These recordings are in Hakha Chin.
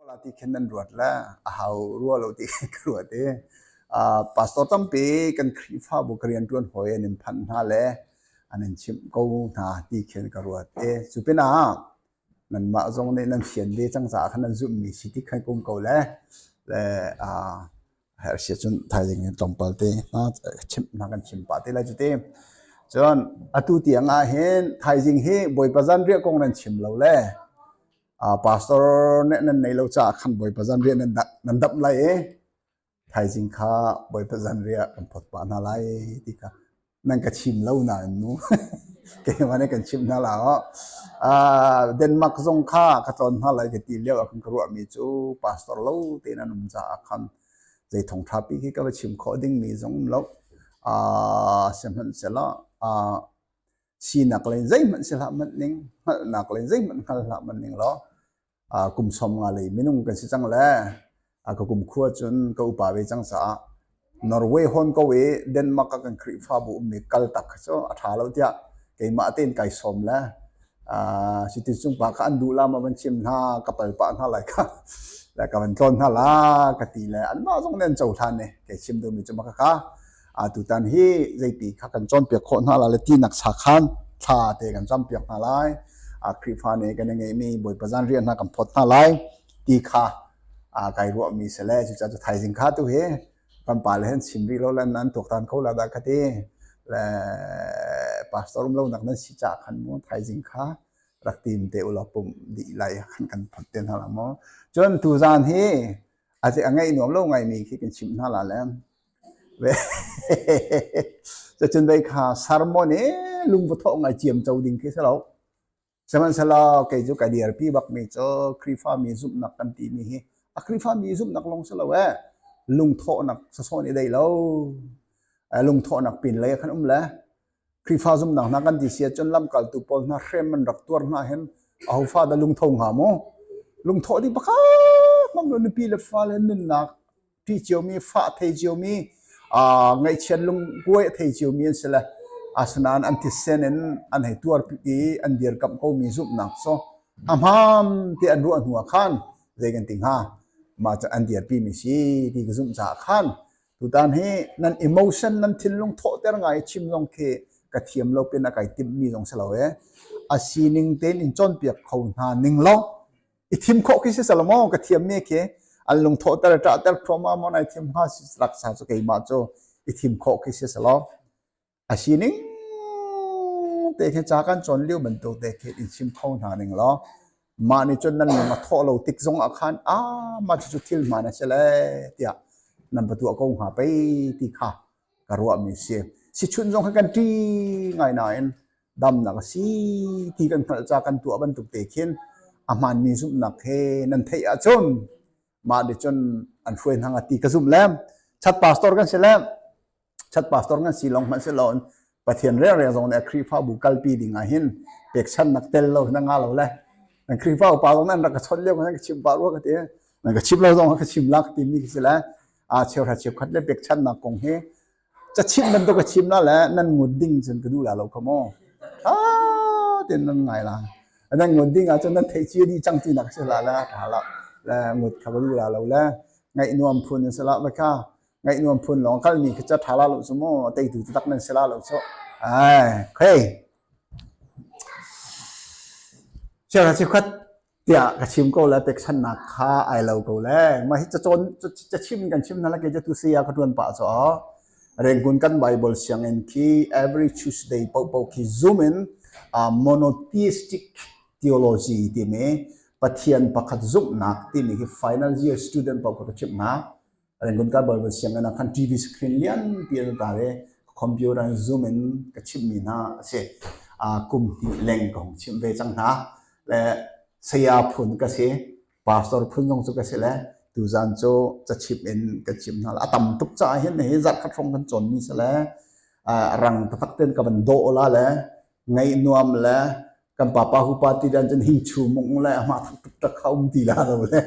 Ti khin nan ruat le a hau rua lo ti ka ruat i pastor tampi kan Khrihfabu ka rianṭuan hawi an in phanh hna le an in chimh ko hna ti khin ka ruat i cu pinah nanmah zong nih nan fian ve cang caah khan nan zumhmi si ti khan kum ko le le herh si cun thaizing in tlawmpal te hna chimh hna kan chim pah te lai cu ti. Cun atu tiang ah hin thaizing hi Bawipa zanriah kong nan chim lo le pastor nih nan nei lo caah khan Bawipa zanriah nan nan damh lai i thaizing kha Bawipa zanriah kan phawt pah hna lai ti kha nan ka chim lo nain mu keimah nih kan chimh hna la Denmark zong kha ka tlawn hna lai ka ti lio ah khan ka ruahmi cu pastor lo tein an um caah khan zei thawngṭha pi khi ka va chim khawh dingmi zong um lo. Sihmanhsehlaw sinak lei zeihmanh si hlah manh ning, hngalhnak lei zeihmanh hngal hlah manh ning law kum 50 lei minung kan si cang le ka kum khua cun ka upa ve cang caah Norway hawn ko i Denmark ah kan Khrihfabu ummi kal tak kha cu a ṭha lo tiah keimah tein kai sawm le cuti cung pa kha an duh la ma van chim hna ka pal pah hna lai kha le ka van tlawn hna la ka ti le anmah zong nih an cohlan i kei chim duhmi cu maka kha tutan hi zeipi kha kan cawnpiak khawh hna la le tinak sa khan thla te kan campiak hna lai. Khrihfa nih kan i ngeihmi Bawipa zanriah hna kan phawt hna lai ti kha kai ruahmi si le cucaah cu thaizing kha tu hi kan pa le hen chim rih lo le nan tuaktan kho la dah ka ti le pastor um lo nak nan si ca khan mu thaizing kha rak tim te ulaw pum dih lai khan kan phot te hna la mu. Cun tuzan hi a ngaih nuam lo ngaimi khi kan chimh hna la le Cucun vei kha sermon i lung va thawh ngai ciam co ding khi si lo. Sihmanhsehlaw kei cu ka dirpi bakmi cu Khrihfami zumhnak kan timi hi a Khrihfami zumhnak lawng si lo ee. Lungthawhnak sasawh nih dei lo. Lungthawhnak pin lei ah khan um le Khrihfa zumhnak hna kan ti si ahcun lamkaltu pawl hna hrem an rak tuar hna hin ahofa dah lungtho hnga mu? Lungthawh ding pakhat hmang lo nupi le fale nunnak ṭih ciomi, fah thei ciomi, ngaihchiat lungkuai a thei ciomi an si le asinain an thisen in an hei tuar i an dirkamh komi zumhnak cu a hmaan ti an ruah hnu ah khan zei kan ti hnga? Mah cu an dirpimi si ti ka zumh caah khan tutan hi nan emotion nan thinlung thawhter ngai chim zong khi ka thiam lo pin a kai timhmi zong si lo ee. A sining tein in cawnpiak kho hna ning law i thim khawh khi si salo maw ka thiammi khi an lungthawhter ṭahter thluahmah maw nai thim hnga raksa cu keimah cu i thim khawh khi si salo a sining te khi ca kan cawn lio bantuk te khi in chim kho hna ning law mah nih cun nan lung a thawh lo tik zong ah khan a mah cu thil hmaan a si le tiah nan va tuah ko hnga pei ti kha ka ruahmi si. Sichunh zong kha kan ṭi ngai nain damnak a si ti kan hngalh ca kan tuah bantuk te khin a hmaanmi zumhnak he nan theih ahcun mah nih cun an hruai hna ti ka zumh le chat pastor kan si le chat pastor kan si lawng hmanh si loin Pathian rengreng zong nih a Khrihfabu kalpi ding ah hin pekchannak tel lo na nga lo le nan Khrihfa upa zong nan rak ka chawnh lio nan ka chim pah rua ka ti nan ka chim lo zong ka chim lak timi khi si le a cheuhra cheukhat le pekchannak kong hi cachimh bantuk ka chim la le nan ngut ding cun ka duh la lo kha mu tha tein nan ngai la nan ngut ding ahcun nan theih cia dih cang ti nak si la le tha la le ngut kha ka duh la lo le ngaih nuam phun in si la va kha ngaih nuam phun lawng kal mi khi ca tha la lo cu mu teitu tak nan si la lo cu ai khei cheuhra cheukhat tiah ka chim ko le pekchannak kha ai lo ko le mah hi cacawn cachim kan chim hna la kei tu saya ka tuan pah cu Rangoon kan Bible sianginn khi every Tuesday popo khi Zoom in monotheistic theology timi Pathian pakhat zumhnak timi hi final year student paoh ka chimh hna. Rangoon kan Bible sianginn ah khan TV screen lianpi an tar i computer in Zoom in ka chimhmi hna a si. Kum hnih leng ka hung chimh ve cang hna. Le saya phun ka si, pastor phun zong cu ka si le tuzan cu cachimh in ka chim hna. A tam tuk caah hin hi zarh khat hrawng kan cawnmi si le rang taktak ten ka van dawh la le ngaih nuam le kan papa hupa ti dan cun hing chu mung le amah thak tuk tak kha um ti la lo le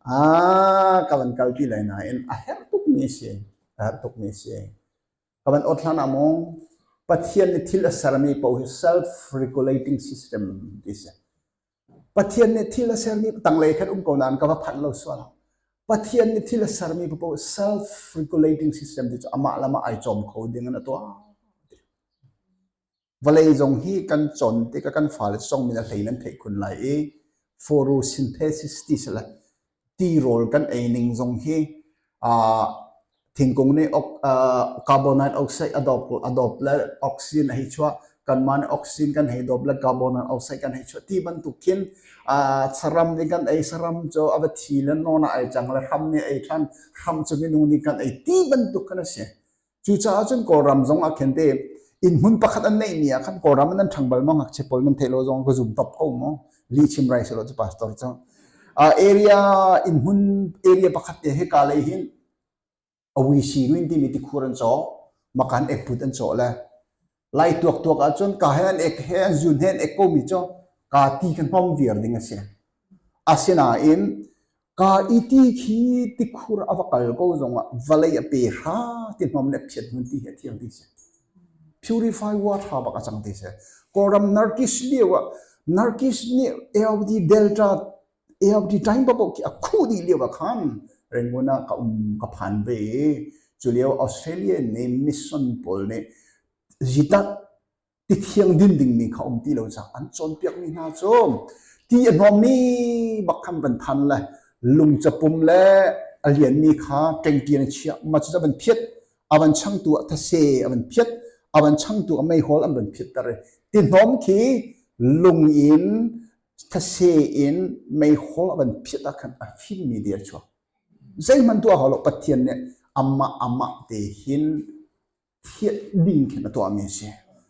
a ka van kal ti lai nain a herh tuk mi si a herh tuk mi si ka van ot hlan ah mong Pathian nih thil a sermi paoh hi self regulating system ti si. Pathian nih thil a sermi tanglei khan um ko nain ka va phanh lo sual. Pathian nih thil a sermi paoh self regulating system ti cu amah le amah ai cawm kho ding in a tuah. Vawlei zong hi kan cawn tikah kan fale zong min a hlei nan theih khun lai i photosynthesis ti si le tirawl kan ei ning zong hi uh, thingkung nih uh, carbon dioxide a dawp a dawp le oxygen a hei chuah kanmah nih oxygen kan hei dawp le carbon dioxide kan hei chuah ti bantuk khin uh, saram nih kan ei saram cu a va thi le non ah ai cang le hram nih ei than hram cu minung nih kan ei ti bantuk khan a si. Cucaah cun Kawlram zong ah khin te innhmun pakhat an neihmi ah khan Kawlram an ṭhang bal maw ngakchia pawl nan theih lo zong ka zum top ko mu. Li chim rai selaw cu pastor cu. Uh, area innhmun area pakhat te hika lei hin awisi ruin timi tikhur an caw makan ekput an cawh le lai tuak tuak ahcun ka he an ek he an zun he an ek ko mi cu ka ti kan hmang viar ding a si. Asinain Ka i ti khi tikhur a va kal ko zongah vawlei a pe hra ti hnawm le phiat hmun ti hi a thiang ti si. Purify water bak a cang ti si. Kawlram Narkis lio ah Narkis nih AOD Delta AOD time paoh khi a khuh dih lio ah khan Rangoon ah ka um ka phan ve i cu lio Australia nih mission pawl nih zitak ti thiang din dingmi kha um ti lo caah an cawnpiakmi hna cu ti a hnawmmi bak khan van than le lungcapum le a lianmi kha ṭengṭi an chiah mah cu a van phiat a van changtu ah thase a van phiat a van changtu a meihol an van phiatter i ti hnawm khi lung in thase in meihol a van phiat ah khan a fimmi dir chuak zeihmanh tuah hau lo Pathian nih amah amah te hin thianh ding khin a tuahmi a si.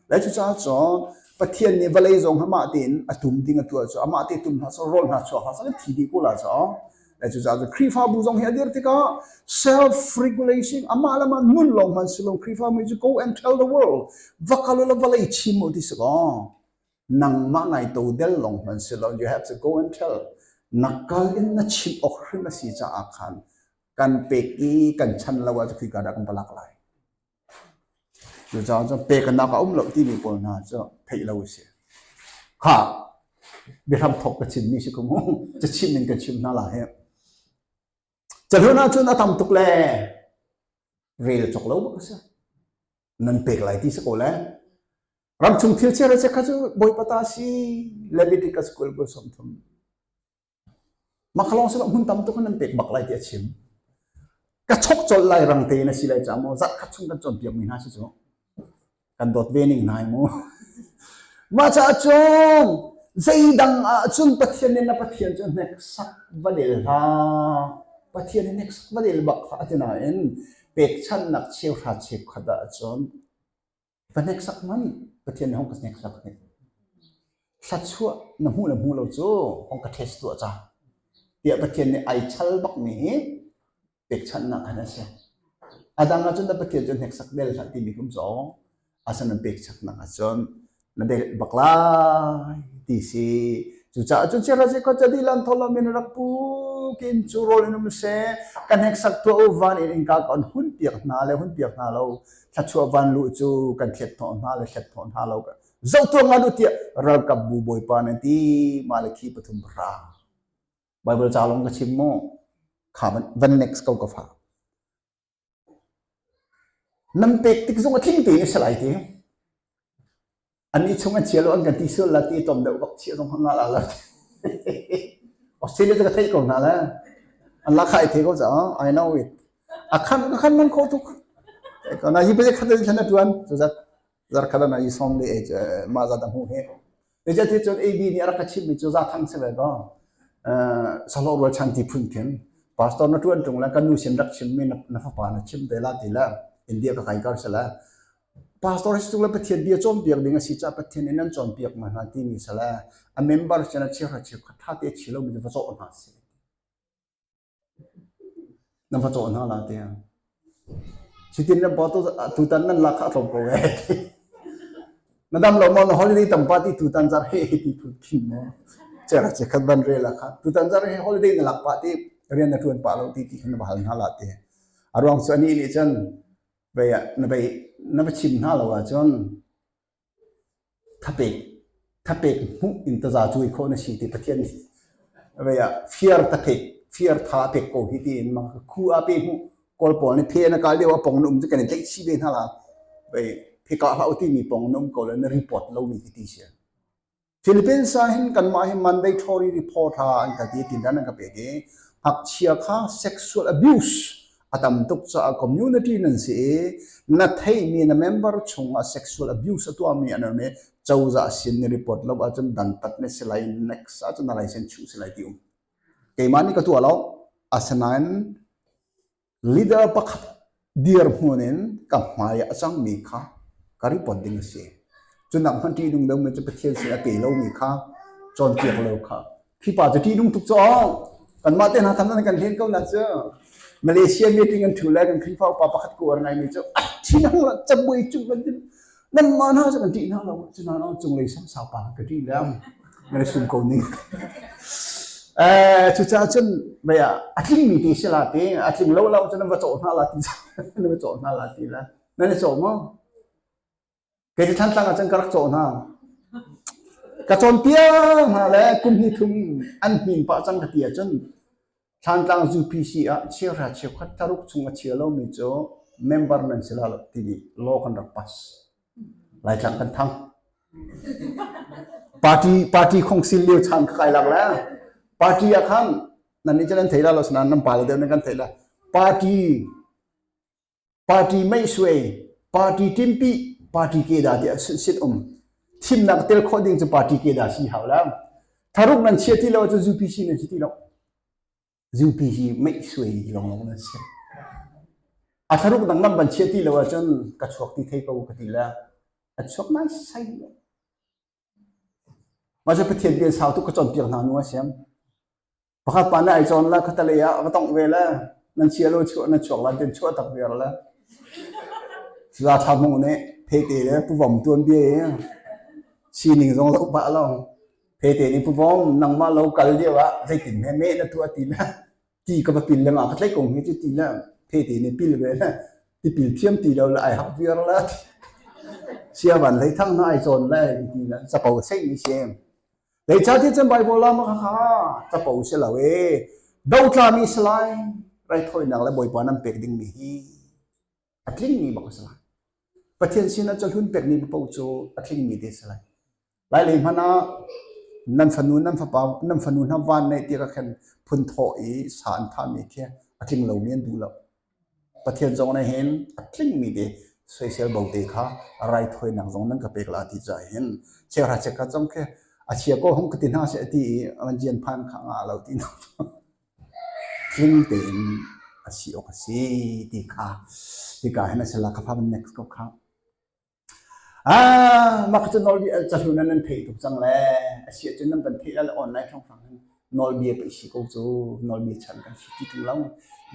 Le cucaah cun Pathian nih vawlei zong amah tein a tum ding a tuah cu amah te tum hna cu rawl hna chuak hna sang thi dih ko la cu. Le cucaah cun Khrihfabu zong hi a dir tikah self regulation amah le amah nun lawng hman si lo Khrihfabu cu go and tell the world va kal la vawlei chim u ti si ko. Nangmah ngai to del lawng hman si lo you have to go and tell na kal in na chim awk hrim a si caah khan kan pek i kan chan lo ah khika dah kan palak lai. Cucaah cun peknak a um lo timi pawl hna cu theih lo a si. Kha biahram thok ka chimmi si ko mu. Ca chim in ka chim hna la hi. Cahlun ahcun a tam tuk le rel cawk lo bak a si. Nan pek lai ti si ko le. Ramchung thil chia le kha cu Bawipa ta si Leviticus 20 30. Mah kha lawng si lo hmun tam tuk nan pek bak lai ti a chim. Ka chok colh lai rang te na si lai ca maw zarh khat chung kan cawnpiak mi hna si cu. Kan dawt ve ning hna mu. Mah caah cun zeidang ah cun Pathian nih na Pathian cu hneksak va del hlah. Pathian nih hneksak va del bak hlah ati nain pekchanhnak cheuhra cheukhat ah cun Va hneksak hmanh Pathian nih hong ka hneksak hnik. Thlachuah na hmuh le hmuh lo cu hong ka test tuah ca. Tiah Pathian nih ai chal bakmi hi pekchanhnak khan a si. A dang ahcun na Pathian cu hneksak del hlah timi kum zong asan an pekchaknak ahcun na del bak lai ti si. Cucaah cun siara si khua cadi lan thol min rak pu kin cu rawl in um seh kan heksak tuah u van in innka kan hun piak hna le hun piak hna lo thlachuah van luh cu kan thlet hnawh hna le thlet hnawh hna lo zoh tuah ngan u tiah ralkap bu bawipa nan ti Malakhi pathum pahra Bible ca lawng ka chim mu kha van next ko ka fa Nan pek tik zong a tling tein a si lai ti. Annih chung an chia lo an kan ti sual la ti tlawm deuh bak chia zong nga la la. Australia cu ka theih ko hna le. An la khai the ko caah I know it. A khan ka khan man kho tuk. Na hi pe khat in thlan a tuan cu zat zar khat na i som le ma za da hmu he. Zeicahtiah cun AB nih a rak ka chimhmi cu zathang si ve kaw salo rualchan ti phun khin pastor na ṭuan ṭung le kan nu sin rak chimmi na fapa na chim te la ti le India ka kai kar si le pastor si le Pathian bia cawnpiak ding a si caah Pathian in nan cawnpiak ma hna timi si le a member sin a chiahra chiakhat ṭha te chi lomi va cawh hna si. Na va cawh hna la tiah. Cutin nan pa tutan nan lak kha a tlawm ko ee. Na dam lo maw na holiday tam pa ti tutan zar he ti phun khin maw. Cera che khat ban rel kha tutan zar he holiday na lak pa ti rian na tuan pa lo ti ti khin na va hal hna la ti. A ruang cu ani nih cun bei na bei na va chim hna lo ahcun thapek. Thapek hmuh in taza cuai khawh na si ti Pathian nih vei ah fiar thapek fiar tha a pek ko hi tiin ma khu a pe hmuh Kawl pawl nih phe na kal lio ah pong na um cu kan in tlaih chih ve hna la vei phe kah hlah u timi pong na um ko le na report lomi hi ti si. Philippines ah hin kanmah hi mandatory report ha an ka ti tindan an ka pek i ngakchia kha sexual abuse a tam tuk caah community nan si i na theihmi na member chungah sexual abuse a tuahmi an um i cozah sin ni report lo ahcun dantat na si lai next ahcun na license chuh si lai ti um. Keimah nih ka tuah lo. Asinain Leader pakhat dirhmun in ka hmai ah a cangmi kha ka report ding a si. Cunak hmanh ṭihnung deuhmi cu Pathian sin a pe lomi kha cawnpiak lo kha. Khi pa cu ṭihnung tuk cu kanmah te hna tham nan kan hlen ko na cu. Malaysia meeting an ṭhu le kan Khrihfa upa pakhat ku ar ngaimi cu a thinhang la cabuai cung kan nanmah hna cu kan ṭih hna lo cu hna cunglei samsau pa ka ṭih le na sum ko ning. Eh, cucaah cun mei ah a tlingmi ti si la ti, a tling lo lo cun nan va cawh hna la ti, nan va cawh hna la ti la. Nan i cawh maw? Kei cu Thantlang ah cun ka rak cawh hna. Ka cawnpiak hna le kum hnih thum an hmin pah cang ka ti ahcun Thlantlang UPC ah cheuhra cheukhat thlaruk chung a chia lomi cu member nan si la lo timi law kan rak pass. Laitlang kan thang. Party party khongsil lio chan ka kai lak le party ah khan nan nih cu nan thei la lo sinain nan pale deuh nan kan thei la. Party party meihsuai party timpi party keda tiah sit um thimnak tel khawh ding cu party keda si hau la. Tharuk nan chia ti lo cu UPC nan si ti lo. UPC meihsuai lawnglawng nan si. A thlaruk dang nan van chia ti lo ahcun ka chuak ti thei ko ka ti le a chuak nai sai lo. Mah cu Pathian bia sau tuk ka cawnpiak hna nu a siam. Pakhat pa nih ai cawn la khatalei ah va tongh ve le nan chia lo chuah nan chuak la tin chuah tak viar le. Za Tha Hmung nih phete le puvom tuan bia i sining zong lo pah lo. Phete nih puvom nangmah lo kal lio ah zeitin he meh na tuah ti le ti ka va pil le ma ka tlaih kong hi cu ti le phete nih pil ve le tipil thiam ti lo le ai hak viar la sia van hlei thang na ai cawn le ti le capo sei mi si Zeicahtiah cun Baibal ah mah kha capo si lo e dotla mi si lai raithawinak le Bawipa nan pek dingmi hi a tlingmi bak a si lai. Pathian sinah cahlun pekmi paoh cu a tlingmi te si lai. Lailei hmanh ah nan fanu nan fapa nan fanu hna van neih ti ka khan phun thawh i sa an thahmi khi a tling lomi an duh lo. Pathian zong nih hin a tlingmi te soisel bo te kha raithawinak zong nan ka pek la ti caah hin cheuhra cheukhat zong khi a chia ko hung ka ti hna seh ti i an jian phan kha ngah lo ti tling tein a si awk a si ti kha hika hin a si la ka fa next ko kha Ah, mah cu nawlbia cahlun ah nan theih tuk cang le a si ahcun nan van theih lai le online hrawnghrang hin nawlbia pei si ko cu nawlbia chan kan si ti ṭung lo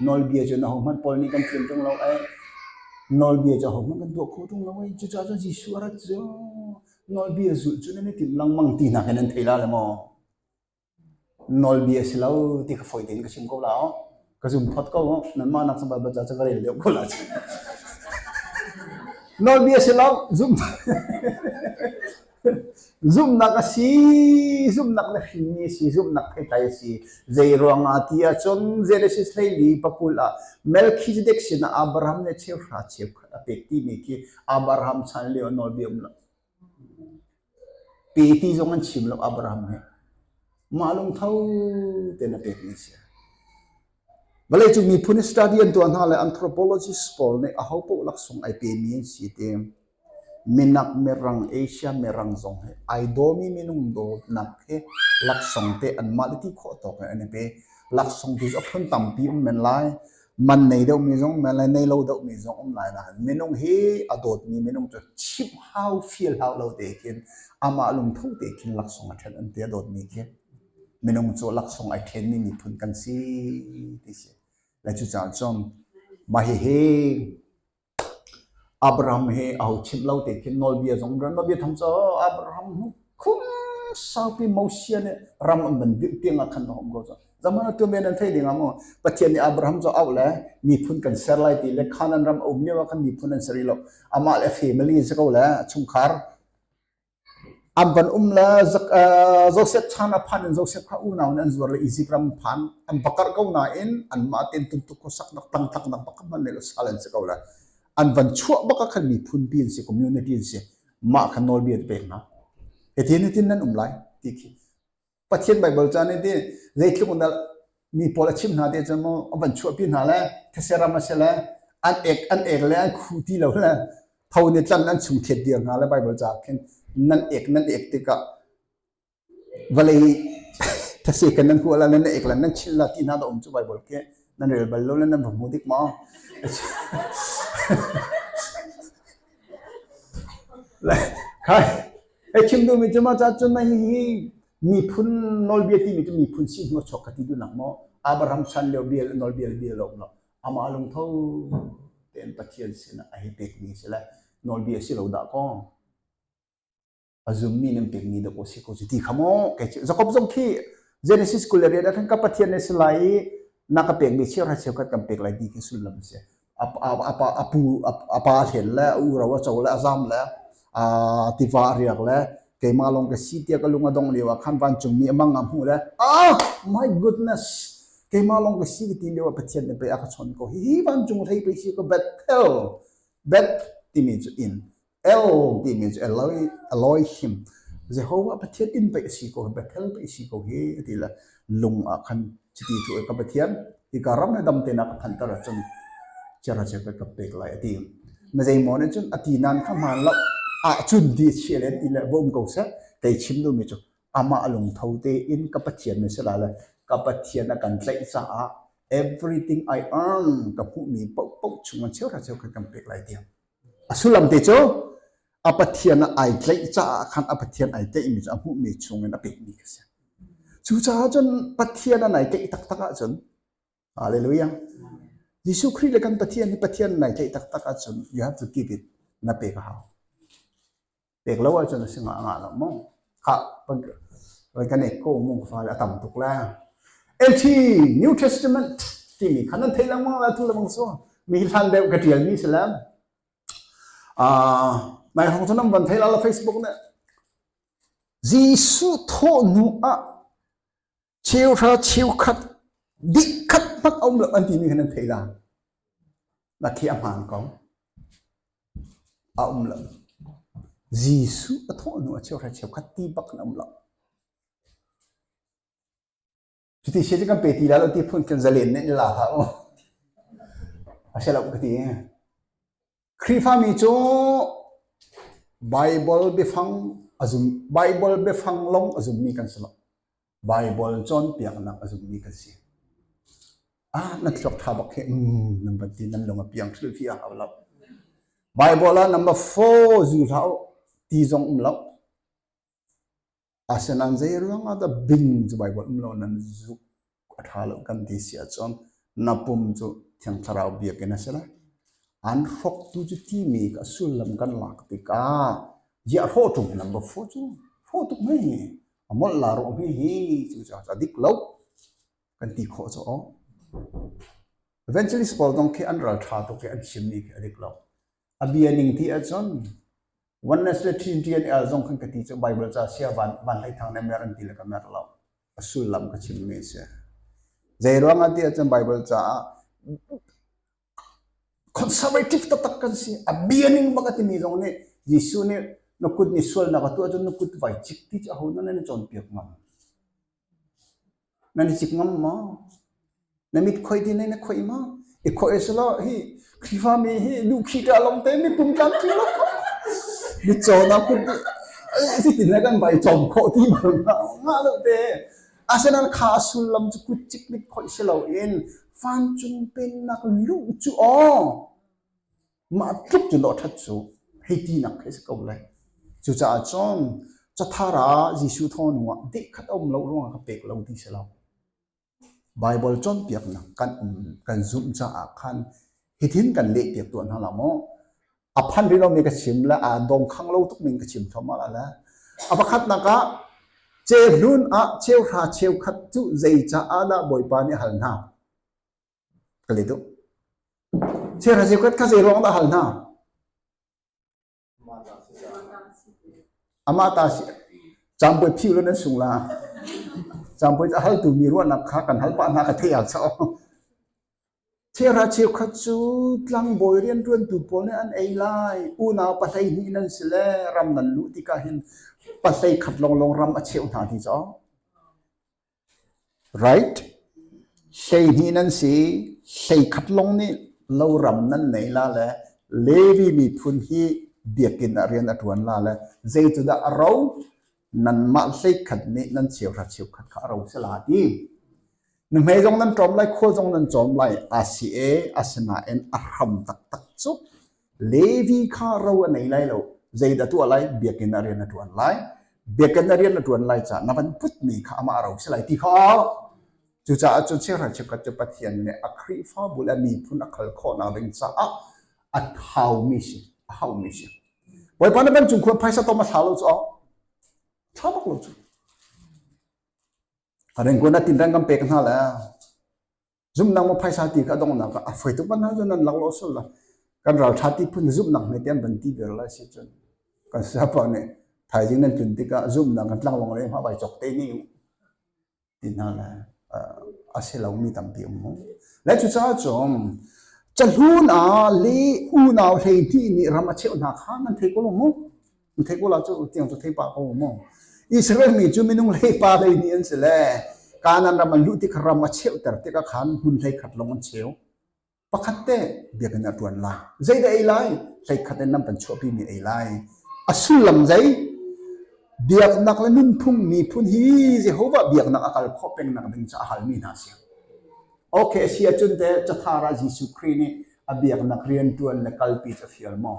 nawlbia cu na hohmanh pawl nih kan tlun ṭung lo ai nawlbia cu ahohmanh kan tuah kho ṭung lo ai cucaah cun Jesuh a rat cu nawlbia zulh cu nan i timh lengmang ti hna khi nan thei la le maw Nawlbia si lo ti kha fawi tein ka chim ko la aw. Ka zum phot ko nanmah nak cun Baibal ca cu ka rel deuh ko la. Nawlbia si lo zum zumhnak a si zumhnak na hrinmi a si zumhnak theitlai a si zei ruangah ti ahcun Genesis 14 pakul ah Melchizedek sinah Abraham nih cheuhra cheukhat a pek timi khi Abraham chan lio nawlbia um lo Pe ti zong an chim lo Abraham nih. Mah lungtho tein a pekmi a si. Vawleicung miphun study an tuah hna le anthropologist pawl nih ahopaoh laksawng ai pemi an si ti. Minak, mirang, Asia mirang zong hi ai dawmi minung dawtnak hi laksawng te anmah le ti khawh tawk in an i pe. Laksawng tu cu a phun tampi um men lai. Man nei deuhmi zong um lai, nei lo deuhmi zong um lai nain minung hi a dawtmi minung cu chimh hau fial hau lo te khin amah lungtho te khin laksawng a ṭhen an ti a dawtmi khi minung cu laksawng ai ṭhenmi miphun kan si ti si. Le cucaah cun mah hihi Abraham hi aho chimh lo te khin nawlbia zong nawlbia tham cu Abraham hnu khum saupi Moses nih ram an van dirh tiang ah khan a um ko cu. Zaman atu men an thei ding ah mu Pathian nih Abraham cu auh le miphun kan ser lai ti le Canaan ram a um lio ah khan miphun an ser lo. Amah le family si ko le chungkhar. An van um le Joseph chan a phan in Joseph kha unau in an zuar le Egypt ram phan an va karh ko nain anmah tein tuntuk khuasaknak tangtlaknak bak hman le sal an si ko le an van chuah bak ah khan miphun pi an si community an si mah kha nawlbia pek hna hitin hitin nan um lai ti khi Pathian Baibal ca nih ti zeitluk in dah mi pawl a chimh hna ti cun maw a van chuahpi hna le these ram a si le an ek an ek le an khu ti lo le tho ni tlan an chung thlet dir hna le Baibal ca khin nan ek nan ek tikah vawlei these kan nan huah la nan ek la nan chil la ti hna da um cu Baibal khi nan rel bal lo le nan va hmu dik maw Khai Hei chim duhmi cu mah ca cun hihi miphun nawlbia timi cu miphun si hnu a chuak ka ti duhnak maw Abraham chan lio bia le nawlbia le bia lo lo amah lungtho tein Pathian sinah a hei pekmi si le nawlbia si lo dah kaw a zummi nan pekmi dah kaw si ko cu ti kha maw kei cu Jakob zong khi Genesis 28 ah khan ka Pathian na si lai i na ka pekmi cheuhra cheukhat kan pek lai ti khi sullam a si. A pu a pa hlen le a u ro a co le a zam le a tiva a riak le keimah lawng ka si tiah ka lung a dong lio ah khan vancungmi a mang a hmuh le ah my goodness keimah lawng ka si ka ti lio ah Pathian nih pei a ka chawnh ko hi vancung hlei pei si ko Bethel Beth timi cu inn El timi cu Eloi, Elohim, Jehovah Pathian inn pei a si ko, Bethel pei a si ko hi a ti le lung ah khan chiti cu ka Pathian hika ram le dam te na ka phanter ahcun chiara chia ka pek lai a ti. Ma zeimaw nih cun a ti nan kha hmaan lo ahcun ti a chia len ti le va um ko seh kei chim duhmi cu amah lungtho tein ka Pathian na si lai le ka Pathian a kan tlaih caah everything I earn ka hmuhmi paohpaoh chung cheuhra cheukhat kan pek lai tiang. A sullam te cu a Pathian ah ai tlaih caah khan a Pathian ai tlaihmi cu a hmuhmi chungin a pekmi kha si. Cucaah cun Pathian an ai tlaih taktak ahcun Hallelujah. Jesuh Khrih le kan Pathian hi Pathian nai tlaih taktak ahcun you have to give it na pek a hau. Pek lo ahcun a si ngah ngah lo mu. Khah kan ek ko mu fale a tam tuk le. NT New Testament timi kha nan thei lengmang la tu lengmang so mi hlan deuh ka tial mi si le. Ah nai hong cu nan van thei la la Facebook ne. Jesuh thawh hnu ah cheuhra cheukhat dikhat hmanh a um lo an timi kha nan thei la. Na khi a hmaan ko. A um lo. Jesuh a thawh hnu a cheuhra cheukhat ti bak in a um lo. Cuti sia cu kan pe ti la lo ti phun kan zalen nih la hlah u. A si lo ka ti. Khrihfami cu Bible biafang a zum Bible biafang lawng a zummi kan si lo. Bible cawnpiaknak a zummi kan si. Ah, na thluak tha bak hi mm, nan van ti nan lung a piang thil fi a hau lo. Bible ah number 4 zu hlah u ti zong um lo. Asinain zei ruang ah dah bing cu Bible um lo nan zuk a ṭha lo kan ti si ahcun na pum cu Thiang Thlarau biakinn a si lai. An hrawktu cu timi ka sullam kan lak tikah ziah hrawh ṭung number 4 cu hrawh tuk hme a molh la rawh hme hi cu cu a dik lo kan ti khawh cu aw. Evangelist pawl zong khi an ral ṭha tuk i an chimmi khi a dik lo. A bia ning ti ahcun Oneness le Trinity an el zong khan ka ti cu Bible ca sia van van hlei thang ne mer an ti le ka mer lo. A sullam ka chimmi a si. Zei ruangah ti ahcun Bible caah conservative taktak kan si. A bia ning bak a timi zong nih Jesuh nih na kut nih sualnak a tuah cun na kut vai cik ti cu aho nan i cawnpiak ngam. Nan i cik ngam maw? Na mit khoi ti na khoi maw? I khoi selaw hi Khrihfami hi duh khi ṭa long te mi pum tlam tling lo. Mit caw na kut si tin le kan vai cawm khawh ti bal nga nga lo te. Asinain kha a sullam cu kut cik mit khoi si loin vancung pennak luh cu aw mah tluk cu dawh ṭhat cu hei tinak khi si ko lai. Cucaah cun cathar ah Jesuh thawng hnu ah dehkhat a um lo ruangah ka pek lo ti si lo. Baibal cawnpiaknak kan um kan zumh caah khan hitin kan lehpiak tuah hna la maw? A phan rih lomi ka chim le aa dongkhang lo tuk ning ka chim thluahmah la le. A pakhatnak ah cehlun ah cheuhra cheukhat cu zei caah dah Bawipa nih a hal hna? Ka let u. Cheuhra cheukhat kha zei ruang dah a hal hna? Amah ta si. Caampuai phiu lo nan sung la. Caampuai a haltu mi ruahnak kha kan hal pah hna ka theih ah cho. Cheuhra cheukhat cu tlangbawi rianṭuantu pawl nih an ei lai. Unau pahlei hnih nan si le ram nan luh tikah hin pahlei khat lawnglawng ram a cheuh hna ti caw. Right? 12 nan si. 11 lawng nih loram nan nei la le Levi miphun hi biakinn ah rian a ṭuan la le zeicudah a ro? Nanmah 11 nih nan cheuhra cheukhat kha a ro si la ti. Nuhmei zong nan ṭawm lai, khual zong nan cawm lai. A si e, asinain a hram taktak cu Levi kha ro a nei lai lo. Zeidah tuah lai? Biakinn ah rian a ṭuan lai. Biakinn ah rian a ṭuan lai caah na van putmi kha amah ro si lai ti kha Cucaah cun cheuhra cheukhat cu Pathian nih a Khrihfabu le a miphun a khal khawhnak ding caah a thaumi si, a haumi si. Bawipa na ban cung khuan phaisa tom a thla lo cu thla bak lo cu. Rengkun a tinreng kan pek hna le Zumhnak maw phaisa ti kha donghnak ah a foi tuk ban cun nan lak lo sul la. Kan ralṭha ti phun zumhnak hme te an van ti viar lai si cun kan sayapa nih thaizing nan tlun tikah zumhnak kan tlanglawng le hma vai cawk te ni u ti hna le a si lomi tampi um mu. Le cucaah cun cahlun ah le unau 12 nih ram a cheuh hna kha nan thei ko lo mu. Nan thei ko la cu tiang cu thei pah ko mu. Israel mi cu minung hlei pa hlei hnih an si le Kanaan ram an luh tik ram a cheuhter tikah khan hmun hlei khat lawng an cheu. Pakhat te biakinn a ṭuan lai. Zeidah ei lai? Hlei khat in nan kan chuahpi mi ei lai. A sullam zei? Biaknak le nunphung miphun hi Jehovah biaknak a kal khawh pengnak ding ca a halmi hna si. Okay, a si ahcun teh cathar ah Jesuh Khrih nih a biaknak rianṭuan le kalpi cu a fial maw?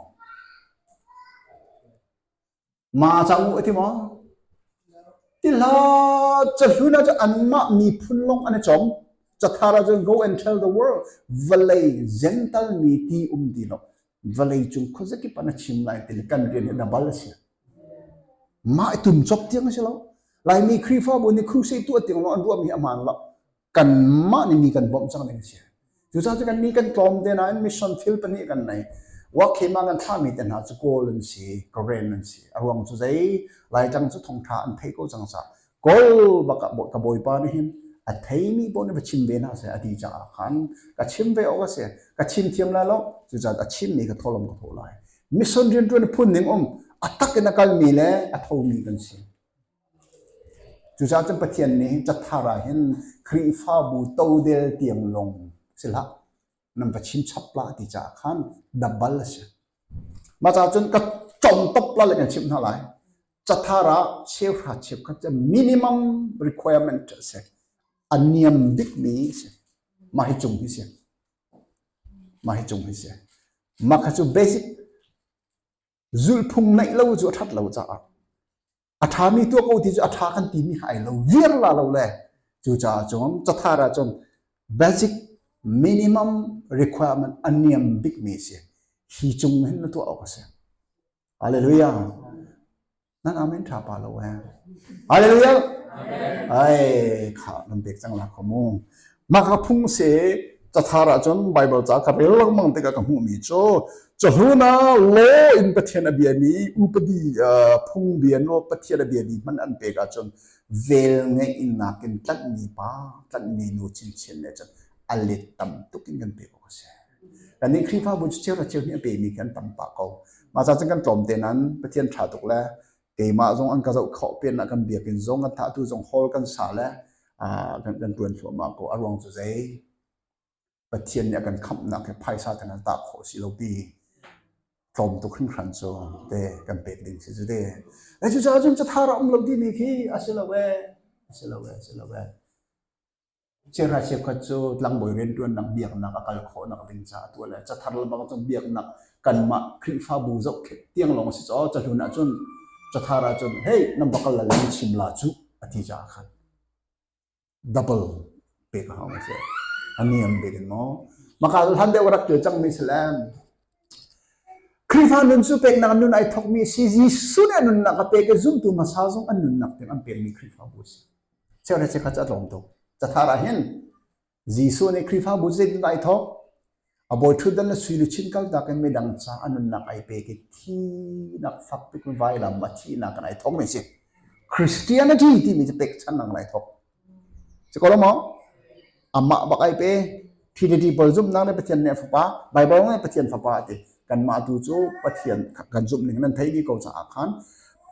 Ma cang u a ti maw? Ti hlah cahlun ah cun anmah miphun lawng an i cawm. Cathar ah cun go and tell the world vawlei Gentile mi ti um ti lo. Vawlei cung khuazakip ah na chim lai ti le kan rian hi dabal a si. Mah i tum cop tiang a si lo. Laimi Khrihfabu nih crusade tuah tiang lawng an ruahmi hi a hmaan lo. Kanmah nih mi kan bawmh cang ding a si. Cucaah cu kan mi kan tlawm te nain mission thil pahnih kan nei. Wakhema kan thlahmi te hna cu Kawl an si, Karen an si. A ruang cu zei? Laitlang cu thawngṭha an thei ko cang caah Kawl bak ah ka bawipa nih hin a theimi paoh nih va chim ve hna seh a ti caah khan ka chim ve awk a si. Ka chim thiam lai lo. Cucaah a chimmi ka thawlawm ka thawh lai. Mission rianṭuan phun ning um a tak in a kalmi le a thomi kan si. Cucaah cun Pathian nih hin cathar ah hin Khrihfabu todel tiang lawng si hlah, nan va chim chap la ti caah khan dabal a si. Mah caah cun ka com top la le kan chimh hna lai. Cathar ah cheuhra cheukhat cu minimum requirement a si. A niam bikmi a si. Mah hi cung hi si. Mah hi cung hi si. Mah kha cu basic zulhphung neih lo cu a ṭhat lo caah a ṭhami tuah ko ti cu a ṭha kan timi kha ai lo viar la lo le cucaah cun cathar ah cun basic minimum requirement a niam bikmi a si hi cung hin na tuah awk a si hallelujah nan amen ṭha pa lo eh hallelujah ai kha nan pek cang la kho mu mah ka phung se cathar ah cun Bible ca ka rel lengmang tikah ka hmuhmi cu cahlun ah law in Pathian a biami upadi phungbia nawl Pathian a biami hmanh an pek ahcun vel ngeihnak in tlanhmi pa tlanhmi nu chinchin nih cun a let tam tuk in kan pek awk a si. Kannih Khrihfabu cu cheu cheu nih a pemi khi an tam pah ko. Mah ca cun kan tlawm te nain Pathian ṭha tuk le keimah zong an ka zoh khawh pin ah kan biakinn zong kan thah tu zong hall kan sa le kan kan tuan thluahmah ko a ruang cu zei Pathian nih a kan khamhnak hi phaisa te nan tah khawh si lo pi tlawm tuk hringhran cu te kan pek ding si cu te e cu caah cun cathar a um lo timi khi a si lo e a si lo e a si lo e Chiahra cheukhat cu tlangbawi rianṭuannak biaknak a kal khawhnak ding caah tuah le cathar lebang cun biaknak kanmah Khrihfabu zohkhenh tiang lawng a si caw cahlun ahcun cathar ahcun hey nan va kal la le chim la cu a ti caah khan double pek a hau si a niam bik in maw maka hlan deuh rak til cangmi si le Khrihfa nun cu peknak nun ai thokmi si Jesuh nih a nunnak a pek i zumtu hmasa zong an nunnak tiang an pekmi Khrihfabu si. Cheu le cheukhat cu a tlawm tuk. Cathar ah hin Jesuh nih Khrihfabu cu zeitindah ai thawk? A bawi ṭhutdan le sui luchin kaltak in midang ca a nunnak ai pek i thinak fak tuk in vailam a thihnak in ai thawkmi a si. Christianity timi cu pekchannak lai thawk. Si ko lo maw? Amah bak ai pe. Trinity pawl zumhnak nih Pathian nih a fapa, Bible nih Pathian fapa a ti. Kanmah tu cu Pathian kan zumh ning nan theih dih ko caah khan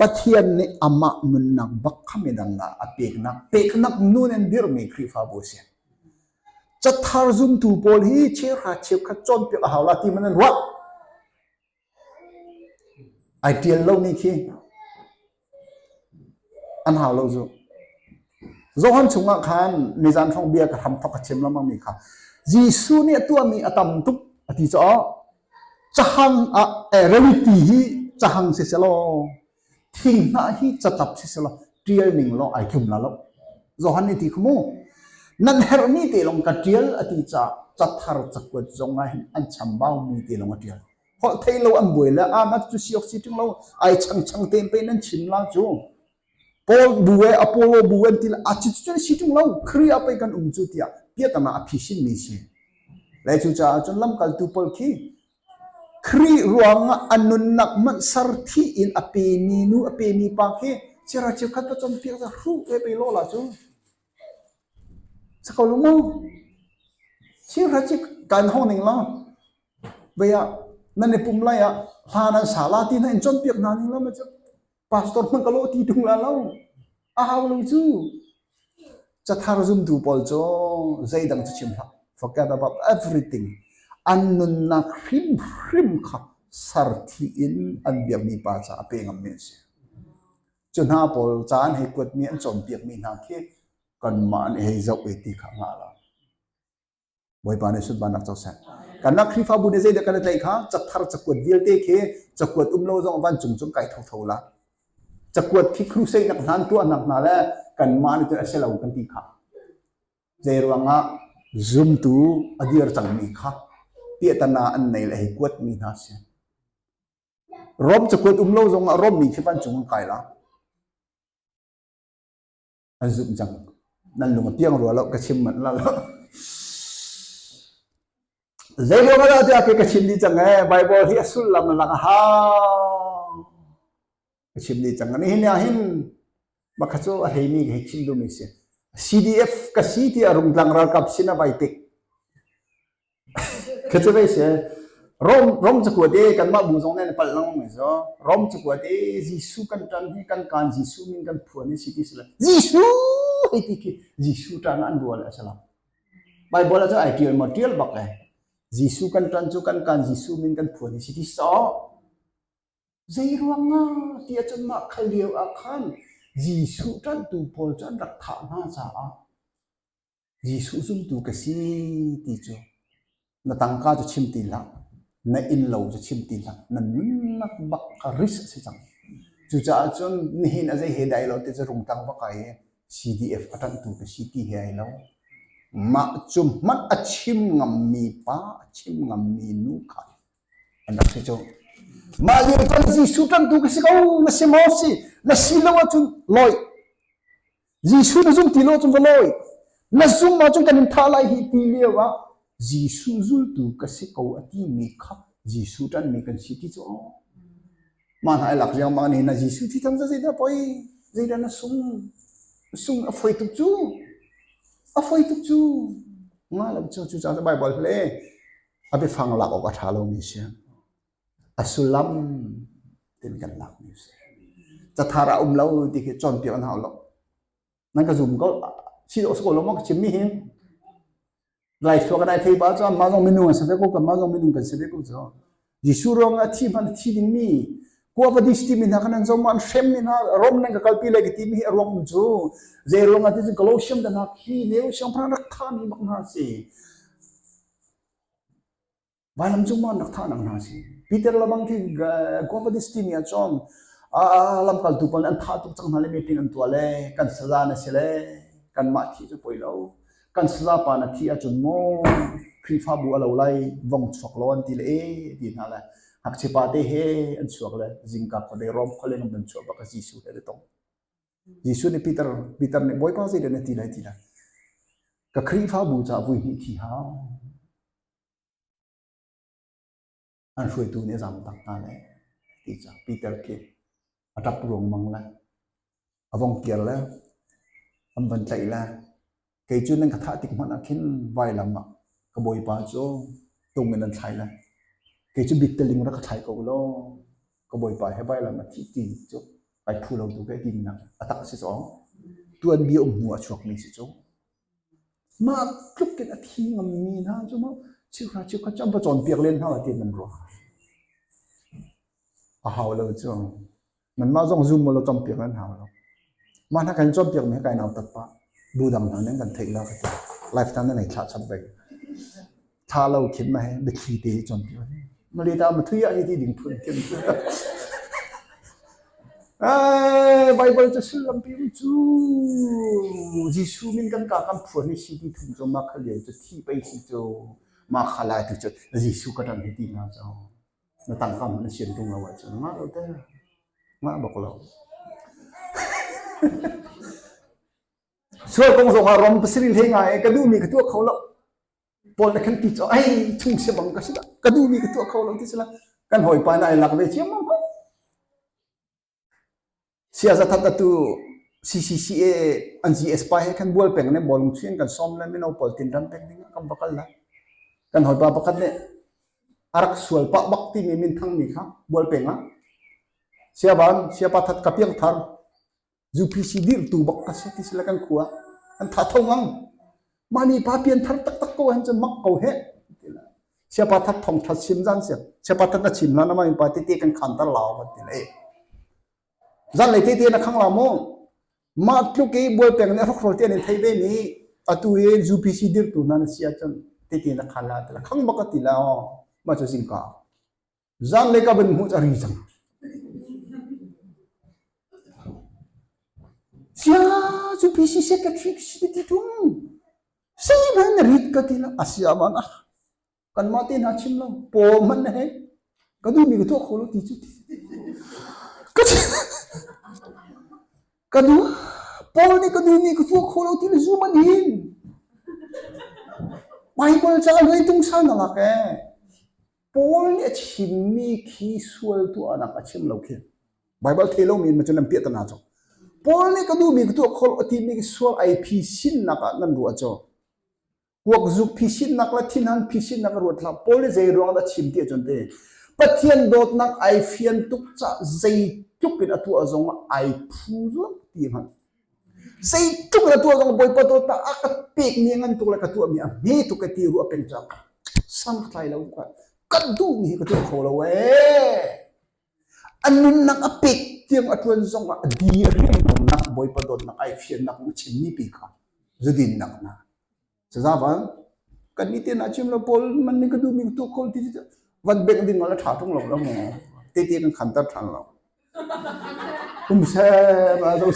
Pathian nih amah nunnak bak kha midang ah a peknak, peknak nun in dirhmi Khrihfabu a si. Cathar zumtu pawl hi cheuhra cheukhat cawnpiak a hau la ti man an ruah. Ai ṭial lomi khi an hau lo cu. Johan chungah khan nizan hrawng bia ka hram thok ka chim lengmangmi kha Jesuh nih a tuahmi a tam tuk a ti caah cahang ah eh, reality hi cahang si selaw thinghnah hi catlap si selaw ṭial ning law ai tlum la lo. Johan nih ti khu mu nan herhmi te lawng ka ṭial a ti caah cathar cakuat zong ah hin an chambaumi te lawng a ṭial. Holh thei lo an buai le amat cu siok si ṭung lo ai chang chang te pe nan chim la cu. Paul bu e Apollo bu an ti a ci cu si ṭung lo Khrih ah pei kan um cu tiah piatana a phisin mi si. Le cu caah cun lamkaltu Paul khi Khrih ruangah a nunnak hmanh sarthi in a pemi nu a pemi pa khi chera cheukhat ka cawnpiak za hruh ve pe lo la cu. Sa ko lu mu. Chera chik kan hong ning lo. Vei ah nan i pum lai ah hla nan sa la ti hna in cawnpiak hna ning lo ma cu. Pastor hmanh ka lo ti tung la lo. A hau lo cu. Cathar zumtu pawl cu zeidang cu chim hlah. Forget about everything. An nunnak hrimhrim kha sarthi in an biakmi pa ca a pe ngammi an si. Cu hna pawl ca an hei kuatmi an cawnpiakmi hna khi kanmah nih hei zoh i ti kha ngah lo. Bawipa nih sunparnak co seh. Kannak Khrihfabu nih zeidah kan i tlaih kha cathar cakuat vialte khi cakuat um lo zong vancung cung kai thotho la. Cakuat khi crusade nak hna an tuahnak hna le kanmah nih cun a si lo kan ti kha. Zei ruangah zumtu a dir cangmi kha piahtana an nei le hei kuatmi hna si. Rom cakuat um lo zongah Rom mi khi vancung an kai la. An zumh cang. Nan lung a piang rua lo ka chim manh la lo. Zei ruang ah dah tiah ka chim dih cang ee Bible hi a sullam a lang a hau. Ka chim dih cang. Nihin ah hin makha cu a hleimi ka hei chim duhmi si. CDF ka si tiah rungtlang ralkap sin a vai tik. Ka cu vei si. Rom Rom cakuat i kanmah bu zong nih an palh lengmang mi cu Rom cakuat i Jesuh kan ṭan hi kan kaan Jesuh min kan phuan hi si ti si lo. Jesuh hei ti khi Jesuh ṭan ah an rual a si lo. Bible ah cun ai ṭial maw ṭial bak e. Jesuh kan ṭan cu kan kaan Jesuh min kan phuan hi si ti sawh. Zei ruangah ti ahcun mah khal lio ah khan Jesuh ṭanhtu pawl cu an rak thah hna caah Jesuh zumtu ka si ti cu na tangka cu chim ti hlah, na innlo cu chim ti hlah, na nunnak bak kha risk a si cang. Cucaah cun nihin a zei he dai lo ti cu rungtang va kai i CDF a ṭanhtu ka si ti he ai lo. Mah cu hmanh a chim ngammi pa, a chim ngammi nu kha an rak si cu. Mah lio cun Jesuh ṭanhtu ka si ko, na si maw si? Na si lo ahcun lawi. Jesuh na zum ti lo cun va lawi. Na zum ahcun kan in thah lai hi ti lio ah Jesuh zultu ka si ko a timi kha Jesuh ṭanhmi kan si ti cu aw. Mah hna ai lak riangmang ni na Jesuh thi tham zeidah poi zeidah na sung sung a foi tuk cu a foi tuk cu nga lo cu cu caah Bible hle a biafang lak awk a ṭha lomi si. A sullam tin kan lakmi a si. Cathar ah um lo ti khi cawnpiak an hau lo. Nan ka zum ko si dawh si ko lo maw ka chimmi hi. Lai thluak an ai thei pa cu anmah zong minung an si ve ko kanmah zong minung kan si ve ko cu. Jesuh ruang ah thi hmanh thi dingmi Kuavadis timi hna khan an zong an hremmi hna Rom nan ka kalpi lai ka timi hi a ruang um cu zei ruang ah ti cun Galatian te hna khi neu siangpahrang rak thahmi bak hna si. Vailam cung ma an rak thahnak hna a si. Peter le bang khi Guavadis timi ah cun lamkaltu pawl nih an thah tuk cang hna le meeting an tuah le kan saza na si le kanmah thih cu poi lo. Kan saza pa na thih ahcun maw Khrihfabu a lo lai vong chuak lo an ti le e ti hna le ngakchia pa te he an chuak le zingka khuadei Rom khualeng an chuah bak a Jesuh he an i tong. Jesuh nih Peter Peter nih Bawipa zeidah na ti lai ti lai. Ka Khrihfabu caah vui hnih thi hau. An hruaitu nih a zamtak hna le ti ca Peter khi a ṭap ruangmang le. A vong kir le an van tlaih le kei cu nan ka thah tik hmanh ah khin vailam ah ka bawipa cu tung in an thlai lai. Kei cu bitteling rak ka thlai ko law ka bawipa he vailam a thih ti cu ai phu lo tu ka tinak a tak si cu tuanbia um hnu a chuakmi si cu. Mah tluk in a thi ngammi hna cu maw cheuhra cheukhat cu an va cawnpiak len hna ti nan ruah. A hau lo cu. Nanmah zong zum law cawnpiak nan hau lo. Mah hna kan cawnpiak mi kai nau tat pah. Bu dang hna nan kan theih la ka ti. Lifetime nan ei thlah chap bei. Tha lo khin ma he biathli te cawnpiak. Malita ma thui ah hi ti ding phun khin. Ai Bible cu sullam pi cu Jesuh min kan ka kan phuan hi si ti thum cu ma khal lian cu thi pei si cu ma khalai tu cu Jesuh ka ṭan hi ti hna cu na tangka hmanh na sian tung lo ahcun ngah lo te ngah bak lo sual kong zong ah rom pasarih hlei ngai ka duhmi ka tuah kho lo Paul na kan ti cu ai chung si bang ka si ka duhmi ka tuah kho lo ti sila kan hawipa na ai lak ve chiam mang Siaza that atu CCCA an GS pa he khan bual peng ne bolung chuin kan som le mino pawl tin ram peng ding kan bakal la kan hawipa pakhat nih a rak sual pah bak timi min thang mi kha bual peng ah siaban siapa that ka piang thar UPC dirtu bak ka si ti sila kan khua an tha tho ngang mani pa pian thar taktak ko han cun mak ko he siapa that thong that sim zan sia siapa that na chim la na ma pa te te kan khan tar lao kan ti le zan le te te na khang la mo ma tluk i bual peng ne rok rol te an thei ve ni atu i UPC dirtu na na sia cun te te na khan la te la khang bak ti la o ma chu zingka Zanlei ka van hmuh cu a ri cang. Sia cu PC secretary si ti tung. Sei man rit ka ti la asia man ah kan mah te hna chim lo paw man na hei ka duh mi ka tuah kho lo ti cu ti ka ka duh Paul nih ka duh mi ka tuah kho lo ti le zum an hin Bible ca luai tung sa na lak eh Paul nih a chimmi khi sual tuahnak a chim lo khi. Baibal thei lomi in cun nan piahtana cu. Paul nih ka duhmi ka tuah kho lo a timi khi sual ai phisinnak ah nan ruah cu. Kuakzuk phisinnak le thinhan phisinnak a ruat hlah. Paul nih zei ruang dah a chim ti ahcun te Pathian dawtnak ai fian tuk cah zeitluk in a tuah zong ah ai phu lo ti hngalh. Zeitluk in a tuah zong Bawipa dawtnak a ka pekmi a ngan tuk le ka tuahmi a hme tuk e ti ruah peng cang. San ka tlai lo ka ka duhmi hi ka tuah kho lo ee. A nunnak a pek tiang a ṭuan zong ah a di a riannak Bawipa dawtnak ai fiannak a chimmi pi kha zudinnak na Cazavan kan nih te na chim lo pawl man ning ka duhmi ka tuah kho ti van bengh ding la ṭha ṭung lo lo mu te te kan khanter ṭhan lo um sem a zo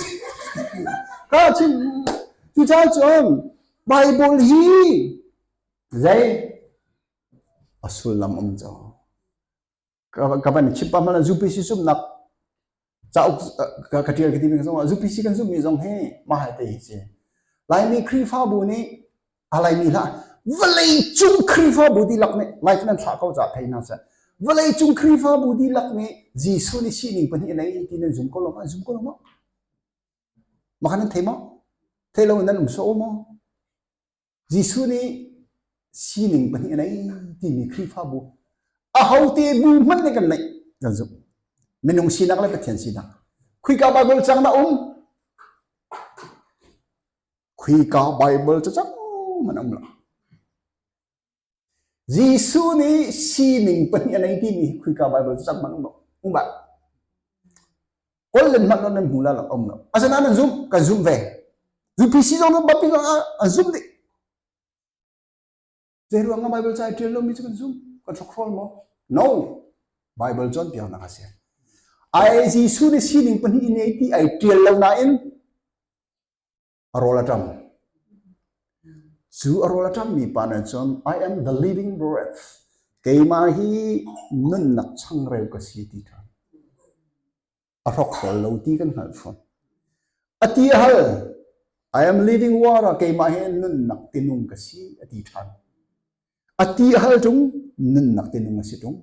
ka chim cucaah cun Bible hi zei a sullam um cu ka van chim pa hmanh UPC zumhnak cauk ka ṭial ka timi zong ah UPC kan zumhmi zong hi mah hai te hi si Laimi Khrihfabu nih a Laimi hlah vawlei cung Khrihfabu dihlak nih life nan thlah ko caah thei hna seh vawlei cung Khrihfabu dihlak nih Jesuh nih sining pahnih a nei ti nan zum ko lo ma zum ko lo maw mah nan thei maw thei lo in nan um sawh maw Jesuh nih sining pahnih a nei timi Khrihfabu ahote bu hmanh nih kan neih kan zumh. Minung sinak le Pathian sinak. Khuika Bible cang na um? Khuika Bible cu cang man um lo. Jesuh nih sining pahnih a nei timi khuika Bible cu cang man um lo. Um ba? Kawl len hmanh nan hmu la lo um lo. Asinain nan zumh, kan zumh ve. UPC zong nan Baptist zong an zumh dih. Zei ruang ah Bible ca i ṭial lomi cu kan zumh? Kan hrokhrawl maw? No. Bible cawnpiaknak a si. Ai Jesuh nih sining pahnih nei ti ai ṭial lo nain a rawl a ṭam. Cu a rawl a ṭammi pa nih cun I am the living bread. Keimah hi nunnak changreu ka si ti ṭhan. A hrokhrawl lo ti kan hngalh fawn. A ti a hal. I am living water. Keimah hi nunnak tinung ka si a ti ṭhan. A ti a hal ṭung nunnak tinung a si ṭung.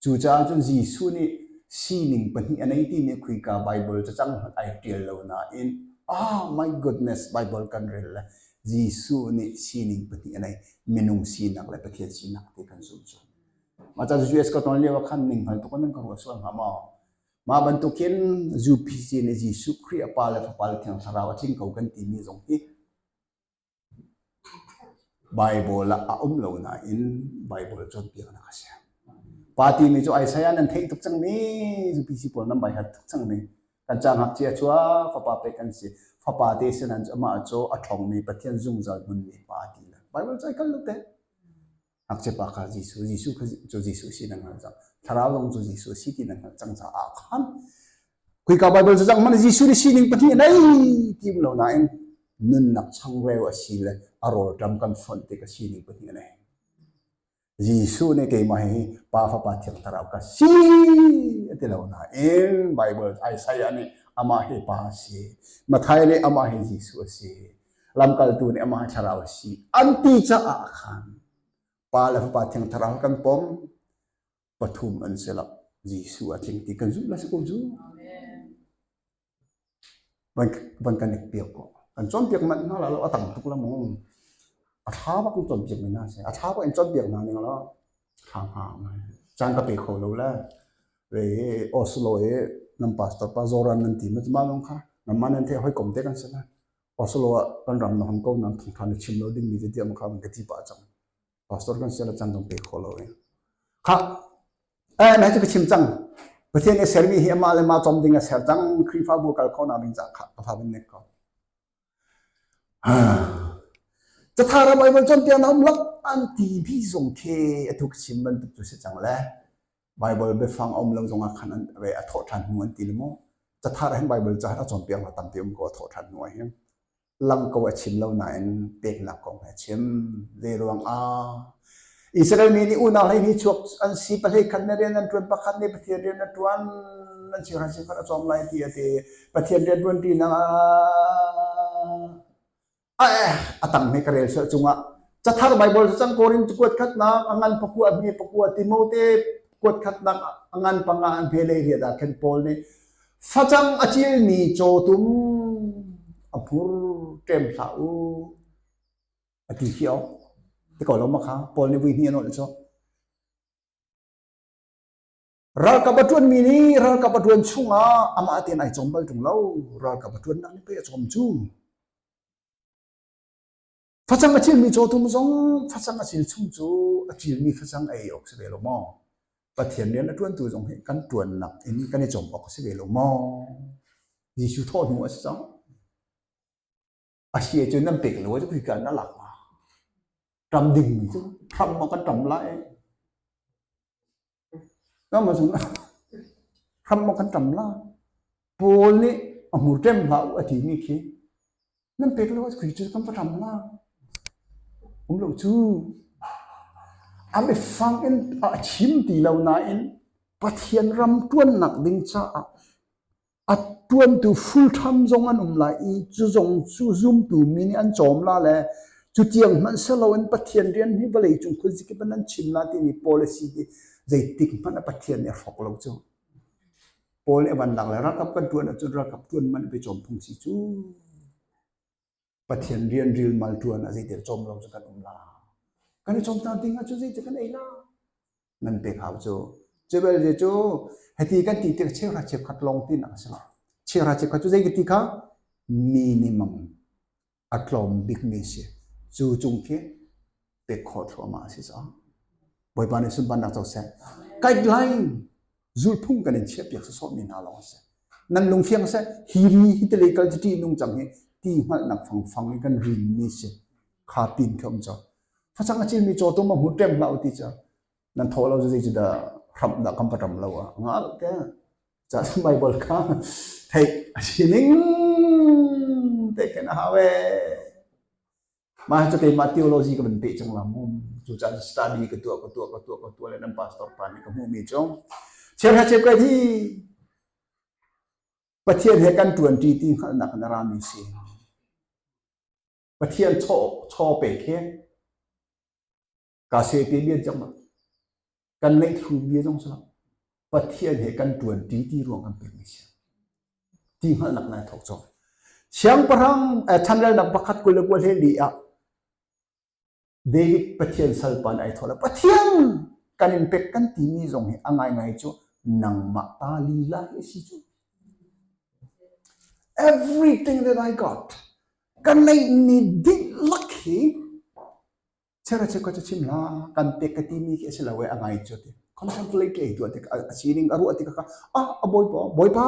Cucaah cun Jesuh nih Sining pahnih a nei timi khuika Bible cacang hmanh ai ṭial lo nain ah my goodness Bible kan rel le Jesuh nih sining pahnih a nei minung sinak le Pathian sinak ti kan zumh cu. Mah ca US ka ton lio ah khan ning hngal tuk in nan ka ruah sual hnga maw? Mah bantukin UPC nih Jesuh Khrih a Pa le Fapa le Thiang Thlarau a tling ko kan timi zong hi Baibal ah a um lo nain Baibal cawnpiaknak a si. Pa timi cu Isaiah nan theih tuk cangmi, UPC pawl nan baihat tuk cangmi. Kan ca ngakchia cu fapa pek kan si. Fapa te sinan cu amah cu a ṭhawngmi Pathian zungzal hmunmi pa ti le Baibal cu ai kal lo te. Ngakchia pa kha Jesuh, Jesuh kha cu Jesuh si nan hngalh cang. Thlarau zong cu Jesuh si ti nan hngalh cang caah khan Kuika Baibal cu cang man Jesuh nih sining pahnih a nei ti um lo nain nunnak changreu a si le a rawlṭam kan fonh tik a sining pahnih a nei. Jesuh nih keimah hi Pa Fapa Thiang Thlarau ka si a ti lo nain Baibal Isaiah nih amah hi Pa a si, Matthai nih amah hi Jesuh a si, lamkaltu nih amah hi Thlarau a si an ti caah khan Pa le Fapa Thiang Thlarau kan pom pathum an si lo. Jesuh a tling ti kan zumh la si ko cu. Van, van kan ik piak ko. Kan cawnpiak manh hna la lo a tam tuk la mu. A thla bak in cawnpiak mi hna si. A thla bak in cawnpiak hna ning lo. Thla hnga ngai. Caan ka pe kho lo le. Ve Oslo i nan pastor pa Zoran nan ti ma ma long kha. Nan ma nan the hoi kom te kan si la. Oslo ah kan ram na hon ko nan thong than chim lo ding mi te tiam kha ka ti pa chang. Pastor kan sian cang kan pe kho lo i. Kha eh na cu ka chim cang. Pathian nih sermi hi amah le mah cawm ding a ser cang. Khrihfabu kal kho na ding ca kha ka fa ban nek ko. Cathara Bible cawnpiak na um lo an ti bi zong khi atu ka chim bantuk cu si cang le Bible biafang a um lo zong ah khan an a thawh ṭhan hnu an ti le mu. Cathar hin Bible ca a cawnpiak na tampi um ko a thawh ṭhan hnu ah hin. Lang ko a chim lo nain peknak kong he a chim. Zei ruang ah Israel mi nih unau hlei hnih chuak an si pahlei khat nih rian an ṭuan pakhat nih Pathian rian a ṭuan an si hran sifat a cawm lai ti a ti. Pathian rian ṭuan ṭinak ah a tang he ka rel sual cungah cathar Bible cu cang Korin kuat khatnak a ngan pakua hme pakua Timote kuat khatnak a ngan panga an hme lei riat ah khin Paul nih Facang a cilmi cawtum a hmur ṭem hlah u a ti khi awk. Ti ko lo ma kha Paul nih vui hnih a nolh cu. Ralkap a ṭuanmi nih ralkap a ṭuan chungah amah tein ai cawm bal ṭung lo. Ralkap a ṭuannak nih pei a cawm cu. Facang a cilmi cawtum zong facang a cil chung cu a cilmi facang a ei awk si ve lo maw? Pathian rian a ṭuantu zong hi kan ṭuannak in kan i cawm awk a si ve lo maw? Jesuh thawh hnu a si cang. A si ahcun nan pek lo cu khika na lak ma? Ṭam dingmi cu ṭam ma kan ṭam lai. Kam ah cun hram maw kan ṭam la? Paul nih a hmur ṭem hlah u a timi khi nan pek lo khi cu kan va ṭam la. Um lo cu. A biafang in a chim ti lo nain Pathian ram ṭuannak ding caah A ṭuantu full-time zong an um lai i cu zong cu zumtu mi nih an cawm la le cu tiang hmanh si loin Pathian rian hi vawleicung khuazikip in an chim la timi policy hi zeitik hmanh ah Pathian nih a hrawk lo cu. Paul nih a van lak le ralkap kan ṭuan ahcun ralkap ṭuan man pe cawm phung si cu. Pathian rian rilmal ṭuan ah zeitik cawm lo cu kan um la. Kan i cawm hna ding ahcun zeitik kan ei la. Nan pek hau cu. Cu belte cu hiti kan ti tik cheuhra cheukhat lawng tinak a si lo. Cheuhra cheukhat cu zei ka ti kha minimum a tlawm bikmi si. Cu cung khi pek khawh thluahmah a si caah Bawipa nih sunparnak co seh. Guideline zulphung kan in chiahpiak sawsawhmi hna lawng a si. Nan lungfiang seh hi ri hi tile kal ti nung cang hi ti hngalhnak fangfang in kan rinmi si. Kha pin khi um co. Facang a cilmi cawtum a hmu ṭem hlah u ti cu nan thawh lo cu zei cu dah hramh dah kan va ram lo ah nga lo ke. Ca Bible kha theih a si ning te khin a hau ee. Mah cu keimah theology ka van peh cang la mu. Cucaah study ka tuah ka tuah ka tuah ka tuah le nan pastor pa nih ka hmuhmi cu chiarha chiarkai hi Pathian he kan ṭuanṭi ti hngalhnak in a rami si. Pathian chaw chaw pek hi ka se te bia cang ma. Kan neih thlu bia zong si lo. Pathian he kan ṭuan ṭi ti ruang kan pekmi si. Ti hngalhnak nai thawk cawk. Siangpahrang chanrelnak pakhat 29 he li ah David Pathian salpa nih ai thawh le Pathian kan in pek kan timi zong hi a ngaingai cu nangmah ta lila hi a si cu. Everything that I got ka neihmi dihlak hi chera chekwa cu chim hlah kan pek ka timi khi a si lo e a ngai cu ti contemplate ke tuah tik a sining a ruah tik ka ah a bawipa bawipa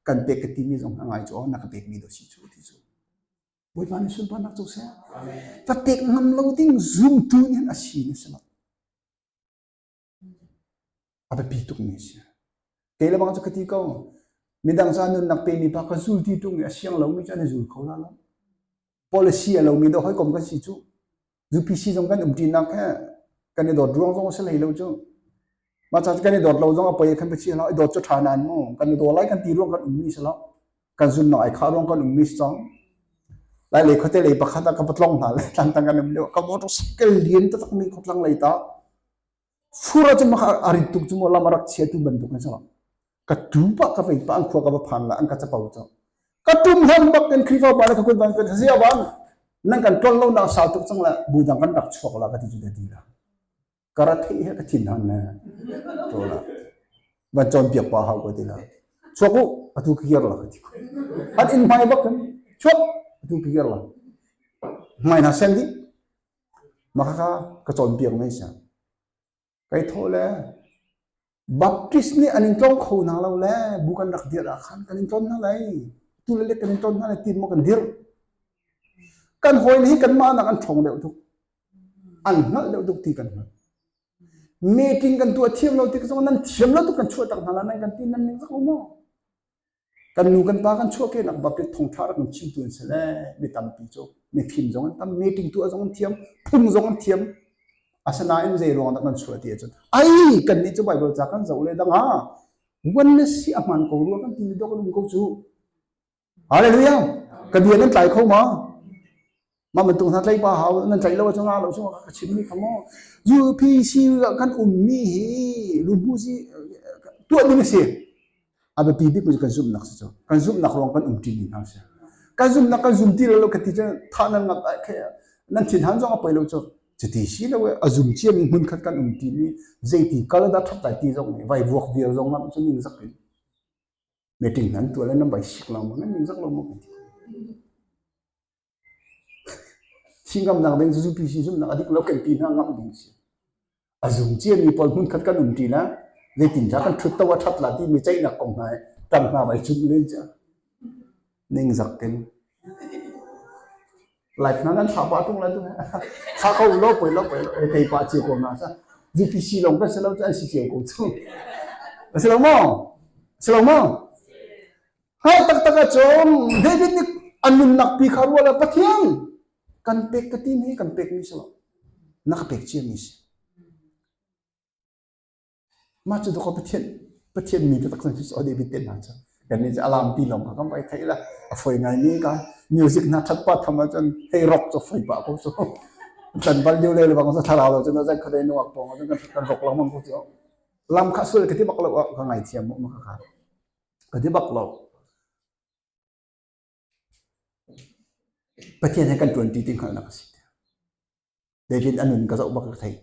kan pek ka timi zong a ngai cu na ka pekmi do si cu ti cu Bawipa nih sunparnak cu seh. Va pek ngam lo ding zumtu nih a si na si lo. A biapi tukmi a si. Kei le bang cu ka ti ko. Midang ca nunnak pe mi pa ka zul ti tung i a siang lomi cu an i zul kho la lo. Policy a lomi do hawikom kan si cu. UPC zong kan umṭinak he kan i dawt ruang zong a si hlei lo cu. Mah ca kan i dawt lo zong a poi khan pachi lo i dawt cu ṭha nan mu. Kan i daw lai kan ti ruang kan ummi si lo. Kan zumnak ai khah ruang kan ummi si cang. Lai lei khuate lei pakhat ah ka va tlong hna le tlangtang kan um lio ka motorcycle lian taktak mi khawtlang lei ta fur ah cun maka a rit tuk cu mu lam a rak chia tu bantuk in si ka tu pa ka vei pa an khua ka va phan la an ka capo cu ka tum hlan bak kan Khrihfa pa le ka kut ban kan zia bang nan kan tlon lo nak sau tuk cang la bu dang kan rak chuak la ka ti cu da ti la ka ra thei he ka thin han ne to la van cawn piak pa hau ko ti la chuak u atu kir la ka ti ko an in hmai bak kan chuak atu kir la hmai na sen di maka ka ka cawn piak mai sa Kai thawh le Baptist nih an in tlawng kho hna lo le bu kan rak dirh ah khan kan in tlawn hna lai. Tu le kan in tlawn hna lai ti maw kan dirh. Kan hawi hi kanmah nak an ṭhawng deuh tuk. An hngalh deuh tuk ti kan hngalh. Meeting kan tuah thiam lo tik zong nan thiam lo tuk kan chuah tak hna la nan kan ti nan ning zak lo maw? Kan nu kan pa kan chuahkehnak Baptist thawngṭha rak kan chimtu an si le mi tampi cu mifim zong an tam, meeting tuah zong an thiam, phung zong an thiam. Asinain zei ruang dah kan chuah ti ahcun ai kannih cu Bible ca kan zoh le dang ah oneness hi a hmaan ko rua kan ti mi dawh kan um ko cu. Hallelujah! Ka bia nan tlai kho ma? Mah bantuk hna tlaih pa hau nan tlaih lo ahcun nga lo cu ka chim mi kha maw UPC kan ummi hi luhmu si tuah ding a si a biapi bik cu kan zumhnak si cu kan zumhnak ruang kan um ṭi mi hna si kan zumhnak kan zum ti lo ka ti cu tha nan ngap ai khe nan thin han zong a poi lo cu cuti si lo a zum cia mi hmun khat kan um ti mi zeiti kal dah ṭhat lai ti zong nih vai vuak vial zong ngam cu ning zak in meeting nan tuah le nan vai sik lo ma nan ning zak lo ma ti Thingamnak ding cu UPC zumhnak a dik lo kan ti hna ngamh ding si. A zum ciami pawl hmunkhat kan um ṭi la, zeitindah kan ṭhut to a ṭhat la timi ceihnak kong hna ṭang hna vai cumh len cu. Ningzak in. Life hna nan thlah pah ṭung la tu. Thlah ko lo poi lo poi lo thei pah cio ko na sa. UPC lawng kan si lo cu an si cio ko cu. A si lo maw? A si lo maw? Hngalh taktak ahcun David nih a nunnak pi kha ruah le Pathian kan pek ka timi hi kan pekmi si lo. Na ka pek ciami si. Mah cu dawk Pathian Pathian mi taktak cu David te hna cu kan nih cu alarm ti lawng kha kan vai theih la a foi ngai mi ka music hna that pa tham ahcun hei rock cu foi pah ko cu tlan bal lio le bang thlarau lo cun zan khuadei nuak pawng ahcun kan kan rock lengmang ko cu lam kha sul ka ti bak lo ka ngai thiam mu ma kha Ka ti bak lo. Pathian he kan ṭuanṭi ti hngalhnak a si. David a nun ka zoh bak ka thei.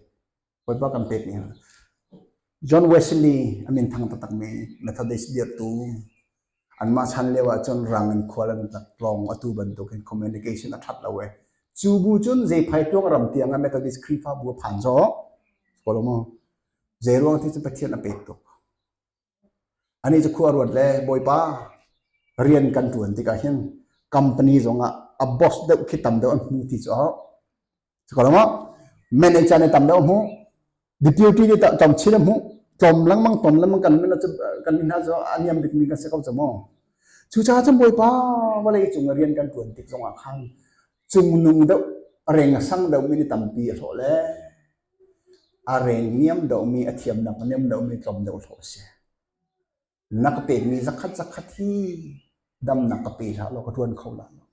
Bawipa kan pek ni. John Wesley a min thang taktak mi Methodist dirtu anmah chan lio ah cun rang in khual an rak tlawng atu bantukin communication a ṭhat lo e. Cu bu cun zeiphai tuang ram tiang ah Methodist Khrihfabu a phan zawh. Ko maw? Zei ruang ti cu Pathian a pek tuk. Anih cu khua ruat le Bawipa rian kan ṭuan tikah hin company zongah a boss deuh khi tam deuh an hmu ti cu a maw manager nih tam deuh a hmuh deputy nih tam chin a hmuh tlawm lengmang tlawm lengmang kan min kan min hna cu a niam bikmi kan si ko cu maw cucaah cun Bawipa vawlei cung rian kan ṭuan tik zongah khan cungnung deuh reng a sang deuhmi nih tampi a hlawh le A reng niam deuhmi, a thiamnak a niam deuhmi tlawm deuh hlawh a si. Na ka pekmi zakhat zakhat hi damnak ka pe hlah law ka ṭuan kho lai lo.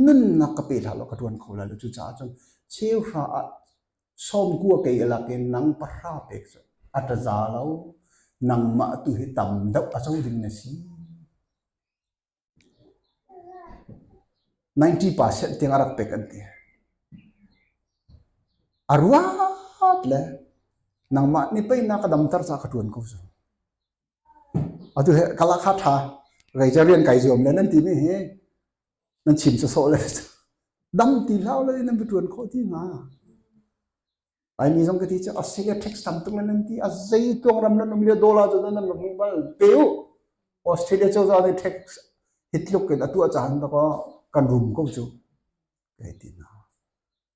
Nunnak ka pe hlah law ka ṭuan kho lai lo. Cucaah cun cheuhra ah sawmkua kei a lak in nang pahra pek cu a ṭaza lo. Nangmah tu hi tam deuh a co ding na si. 90% tiang a rak pek an ti. A ruat le nangmah nih pei na ka damter ca ka ṭuan ko cu. Atu he kala kha ṭha kei cu rian kai zuam le nan timi hi nan chim sawsawh le dam ti hlah le nan va ṭuan khawh ti hnga. Laimi zong ka ti cu Australia tax tam tuk le nan ti a zei tuang ram nan um lio dollar cu nan rak hmuh bal pe u. Australia cozah nih tax hi tluk in a tuah cahan tak kan rum ko cu. Kai ti hna.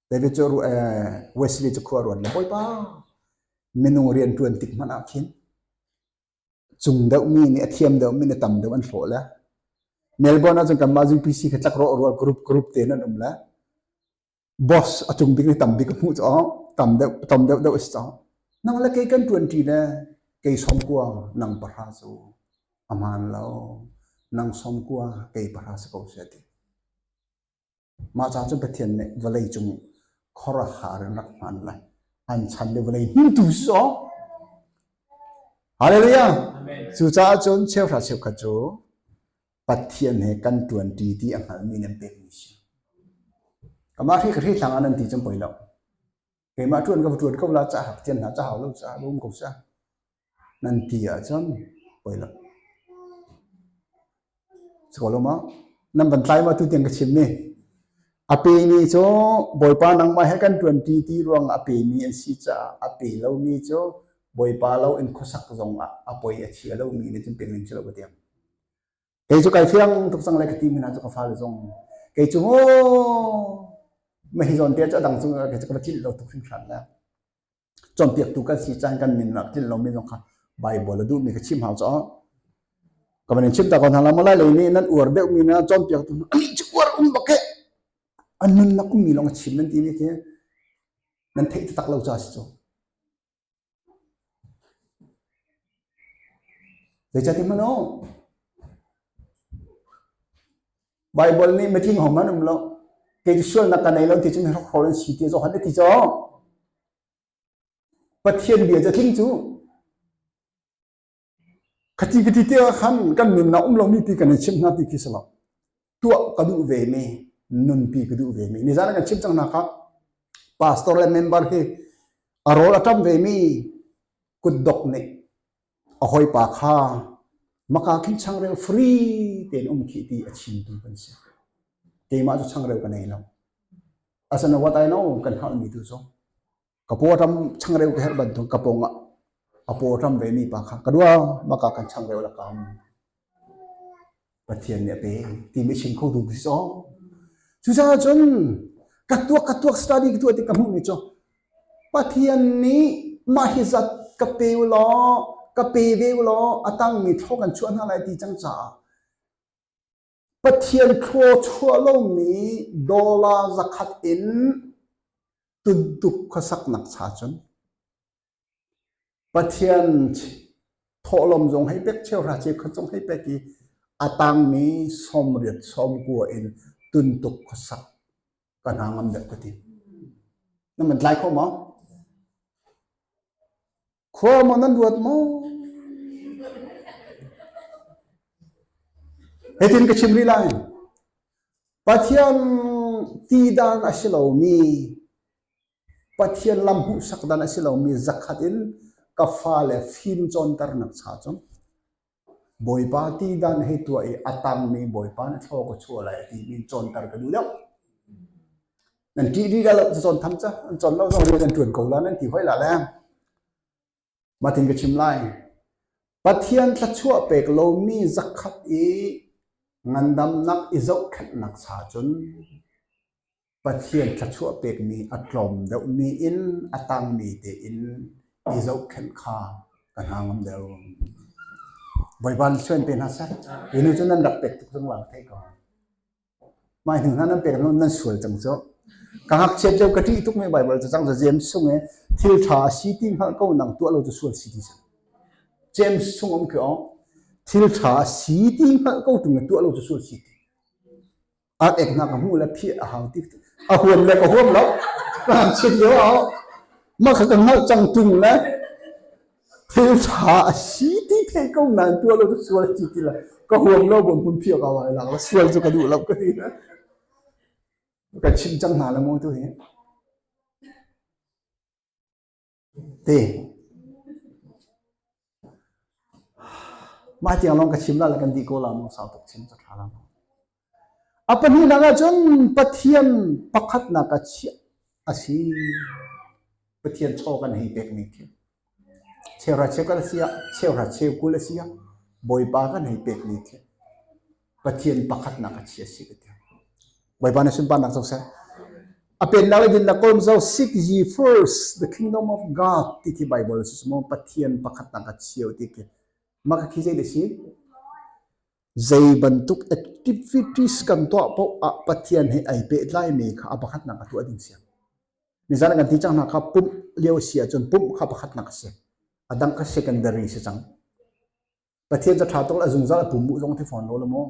David cu Wesley cu khua ruan le bawipa minung rian ṭuan tik hmanh ah khin cung deuhmi nih a thiam deuhmi nih tam deuh an hlawh le Melbourne ahcun kanmah UPC kha tlak rawh rual group group tein an um le boss a cung bik nih tam bik a hmuh cu tam deuh tam deuh deuh a si cang nang le kei kan ṭuan ṭi le kei sawmkua nang pahra cu a hmaan lo nang sawmkua kei pahra si ko seh ti Mah ca cu Pathian nih vawlei cung khuaruahhar in rak hman lai. An chan le vawlei hmingtu si sawh. Hallelujah! Cucaah cun cheuhra cheukhat cu Pathian he kan ṭuanṭi ti a hngalmi nan pekmi si. Kamah hri ka hri thlang ah nan ti cun poi lo. Keimah ṭuan ka va ṭuan ko la caah Pathian hna ca hau lo caah um ko sa. Nan ti ahcun poi lo. Si ko lo ma? Nan van tlai ma tu tiang ka chim mi. A pemi cu Bawipa nangmah he kan ṭuanṭi ti ruang a pemi an si caah a pe lomi cu Bawipa lo in khuasak zong ah a poi a chia lomi nih cun pek ning si lo ka tiang. Kei cu kai fiang tuk cang le ka ti mi hna cu ka fale zong kei cu maw ma hi zawn te cu a dang cung kei cu ka va tlinh lo tuk hringhran le cawnpiaktu kan si caan kan min rak tlinh lomi zong kha Bible a duhmi ka chim hau caah ka van in chim ta ko hna la malai lei nih nan uar deuhmi na cawnpiaktu anih cu uar um bak he an nunnak ummi lawng a chim nan ti mi khi nan theih taktak lo ca si cu Zeicahti hmanh u Baibal nih mitling hom an um lo. Kei cu sualnak ka nei lo ti cu mi hrokhrawl an si ti Johan a ti cu. Pathian bia cu a tling cu. Khati ka ti te ah khan kan nunnak um lomi ti kan i chimh hna ti khi si lo. Tuah ka duh ve mi, nunpi ka duh ve mi. Nizan ah kan chim cang hna kha pastor le member hi a rawl a ṭam ve mi kutdok nih a hawipa kha maka khin changreu free tein um khi ti a chimtu kan si. Keimah cu changreu ka nei lo. Asana what I know kan hngalhmi tu cu ka paw ṭam changreu ka herh bantuk ka pawng ah a paw ṭam ve mi pa kha ka dua maka kan changreu la kam Pathian nih a pe timi chim kho tu si so cucaah cun ka tuak ka tuak study ka tuah ti ka hmuh mi cu Pathian nih mah hi zat ka pe u law ka pe ve u law a tangmi thlo kan chuah hna lai ti cang caah Pathian thluachuah lomi dollar zakhat in tuntuk khuasaknak cha cun Pathian thawhlawm zong hei pek cheuhra cheukhat zong hei pek i a tangmi sawmriat sawmkua in tuntuk khuasak ka hna ngam deuh ka ti. Na man tlai kho maw? Khua maw nan ruat maw? Hitin ka chim rih lai. Pathian ti dan a si lomi, Pathian lam hmuhsak dan a si lomi zakhat in ka fale fim cawnternak cha cun Bawipa ti dan hei tuah i a tangmi Bawipa nih thlaw ka chuah lai a timi cawnter ka duh deuh. Nan ṭih dih lo cu cawn tham ca an cawn lo zong rian an ṭuan ko la nan ti hoi la le. Matin ka chim lai. Pathian thluachuah pek lomi zakhat i ngandamnak i zohkhenhnak cha cun Pathian thluachuah pekmi a tlawm deuhmi in a tangmi tein i zohkhenh kha ka hna ngam deuh. Bawipa nih suan pe hna seh. Hi nu cu nan rak pek tuk zungzal thei ko. Mah hnu hna nan pek hnu nan sual cang cu. Ka ngakchiat lio ka ṭih tukmi Baibal cu cang cu James chung i thil ṭha a si ti hngalh ko nang tuah lo cu sual si ti cang. James chung um khi aw thil ṭha a si ti hngalh ko ṭung i tuah lo cu sual si ti. At ek hna ka hmuh le phih a hau ti a huam le ka huam lo. Ka ngakchiat lio ah mah kha ka hngalh cang ṭung le. Thil ṭha a si ti theih ko nain tuah lo cu sual a si ti lo. Ka huam lo bawm hmun phiak a vai lak la sual cu ka duh lo ka ti. Ka chim cang hna la mu tu hi. Te. Mah tiang lawng ka chim la le kan dih ko la mu sau tuk chim ca ṭha la mu. A pahnihnak ahcun Pathian pakhatnak ah chiah a si. Pathian chaw kan hei pekmi khi. Cheuhra cheukhat a si ah, cheuhra cheukul a si ah, Bawipa kan hei pekmi khi Pathian pakhatnak a chia si ka ti. Bawipa na sunparnak co seh. A pennak le dinnak kawl zo seek ye first the kingdom of God ti khi Bible si maw Pathian pakhatnak a chio ti khi. Mah khi zei si? Zei bantuk activities kan tuah paoh ah Pathian he ai pehtlaimi kha a pakhatnak a tuah ding si. Nizan kan ti cang hna kha pumh lio si ahcun pumh kha pakhatnak a si. A dang kha secondary si cang. Pathian ca ṭha tuk le a zungzal a pum mu zong ti fawn lo le maw.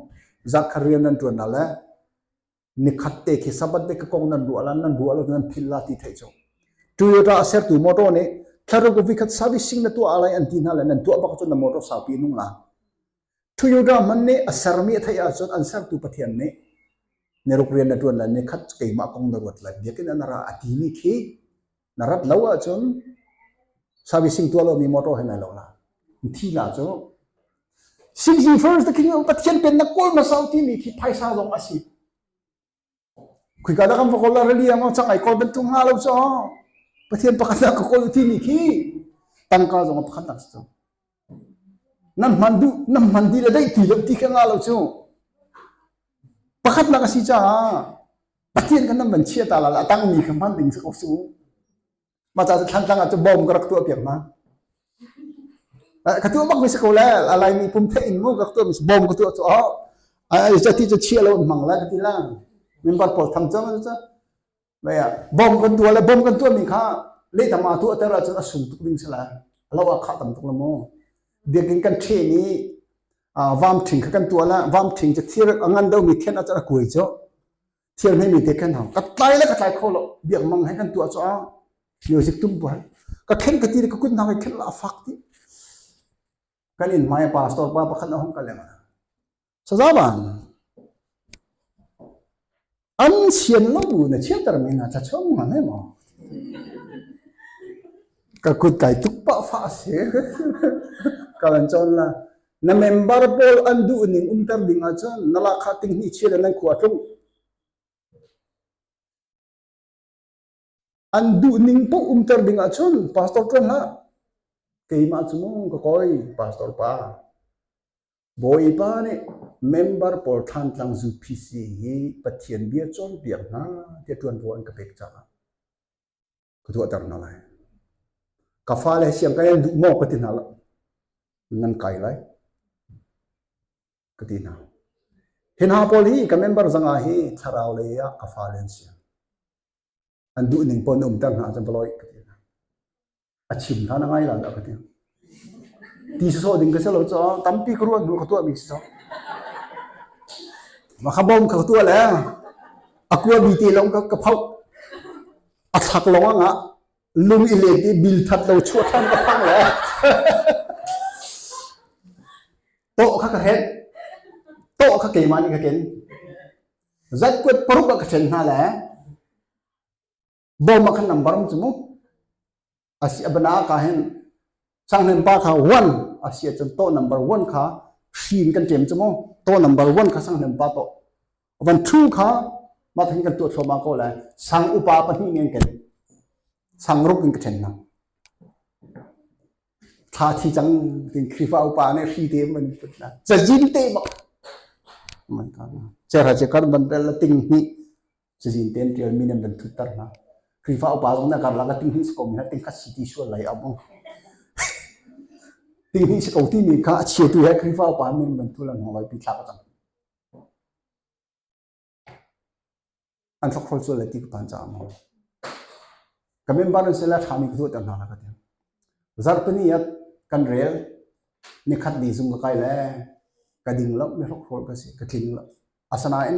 Zat kha rian nan ṭuan na le nikhat te khi Sabbath te ka kong nan ruah la nan ruah lo nan philh la ti theih cu. Toyota a sertu motor nih thlaruk vikhat servicing na tuah lai an ti hna le nan tuah bak cun na motor saupi nung la. Toyota hmanh nih a sermi a theih ahcun an sertu Pathian nih niruk rian na ṭuan lai nikhat keimah kong na ruat lai biakinn ah na ra a timi khi na rat lo ahcun servicing tuah lomi motor he nai lo la. Thi la cu Seek ye first the kingdom Pathian pennak kawl hmasa u timi khi phaisa zong a si. Khika dah kan va kawl la rali ang cang ai kawl bantuk hnga lo cu Pathian pakhat dah ka kawl timi khi tangka zong a pakhat nak si cang. Nan hman duh nan hman dih le daih ti lo ti kha nga lo cu. Pakhat nak a si caah Pathian kan nan van chia ta la a tangmi kha hman ding si ko su. Mah ca cu thlantlang ah cu bawm ka rak tuah piak hna. Ka tuah bak mi si ko le a Laimi pum theih in mu ka tuah mi bawm ka tuah cu oh ai ca ti cu chia lo an hmang la ka ti la. Member pawl tham cang cu Mei ah bawm kan tuah le bawm kan tuah mi kha lehtama tuah ter ahcun a sung tuk ding si lai. Lo ah khah tam tuk la mu. Biakinn kan ṭhen i vam ṭhing kha kan tuah la vam ṭhing cu thir a ngan deuh mi thian ahcun a kuai cu. Thir hme mi te khan hang ka tlai le ka tlai kho lo biak mang he kan tuah cu a music tum buai ka khen ka ti ka kut hna ka khen la a fak ti. Kan inn hmai pastor pa pakhat a hung ka leng. Sazaban an sian lo bu na chiater mi na tla chung ma ne maw ka kut kai tuk pa fa si ka lan chon la na member pawl an duh ning umter ding ahcun na la kha ting ni chia le nan khua tlung An duh ning paoh umter ding ahcun pastor ṭuan hlah. Keimah cu mu ka kawi pastor pa. Bawipa nih member pawl Thlantlang UPC hi Pathian bia cawnpiak hna tiah ṭuanvo an ka pek caah ka tuahter hna lai. Ka fale siang kai an duh maw ka ti hna lo. Nan kai lai ka ti hna. Hi hna pawl hi ka member zanga hi thlarau lei ah ka fale an si. An duh ning pawn umter hna ahcun va lawi ka ti hna. A chim hna na ngai la dah ka ti. Ti sawsawh ding ka si lo caah tampi ka ruah hnu ka tuahmi si so. Ma kha bawm kha ka tuah le a kua bi te lawng ka ka phoh. A thlak lawng ah ngah lung i let i bil that lo chuah than ka phang le tawh kha ka hren tawh kha keimah nih ka ken zat kuat paruk ah ka ṭhen hna le bawm ah khan number um cu mu asi abana ka hin sangnem pa kha one asi ahcun to number one kha hrin kan ṭem cu mu to number one kha sangnem pa to van two kha mah thin kan tuah thluahmah ko lai sang upa pahnih ngen ken sang ruk in ka ṭhen hna Thla thi cang tin Khrihfa upa nih hri te man put na cazin te bak man ka chera che kar ban rel ting hnih cazin ten tial mi nan ban thut tar hna Khrihfa upa zong na kar la ka ting hnih ko mi na ting khat si ti sual lai among ting hnih si ko ti mi kha a chia tu he Khrihfa upa min ban thu lan hong loi pi thla ka cang An hrokhrawl sual lai ti ka phan caah maw? Ka member an si le ṭhami ka tuahter hna la ka ti. Zarhpini ah kan rel, nikhat ni zung ka kai le ka ding lo, mi hrokhrawl ka si, ka tling lo. Asinain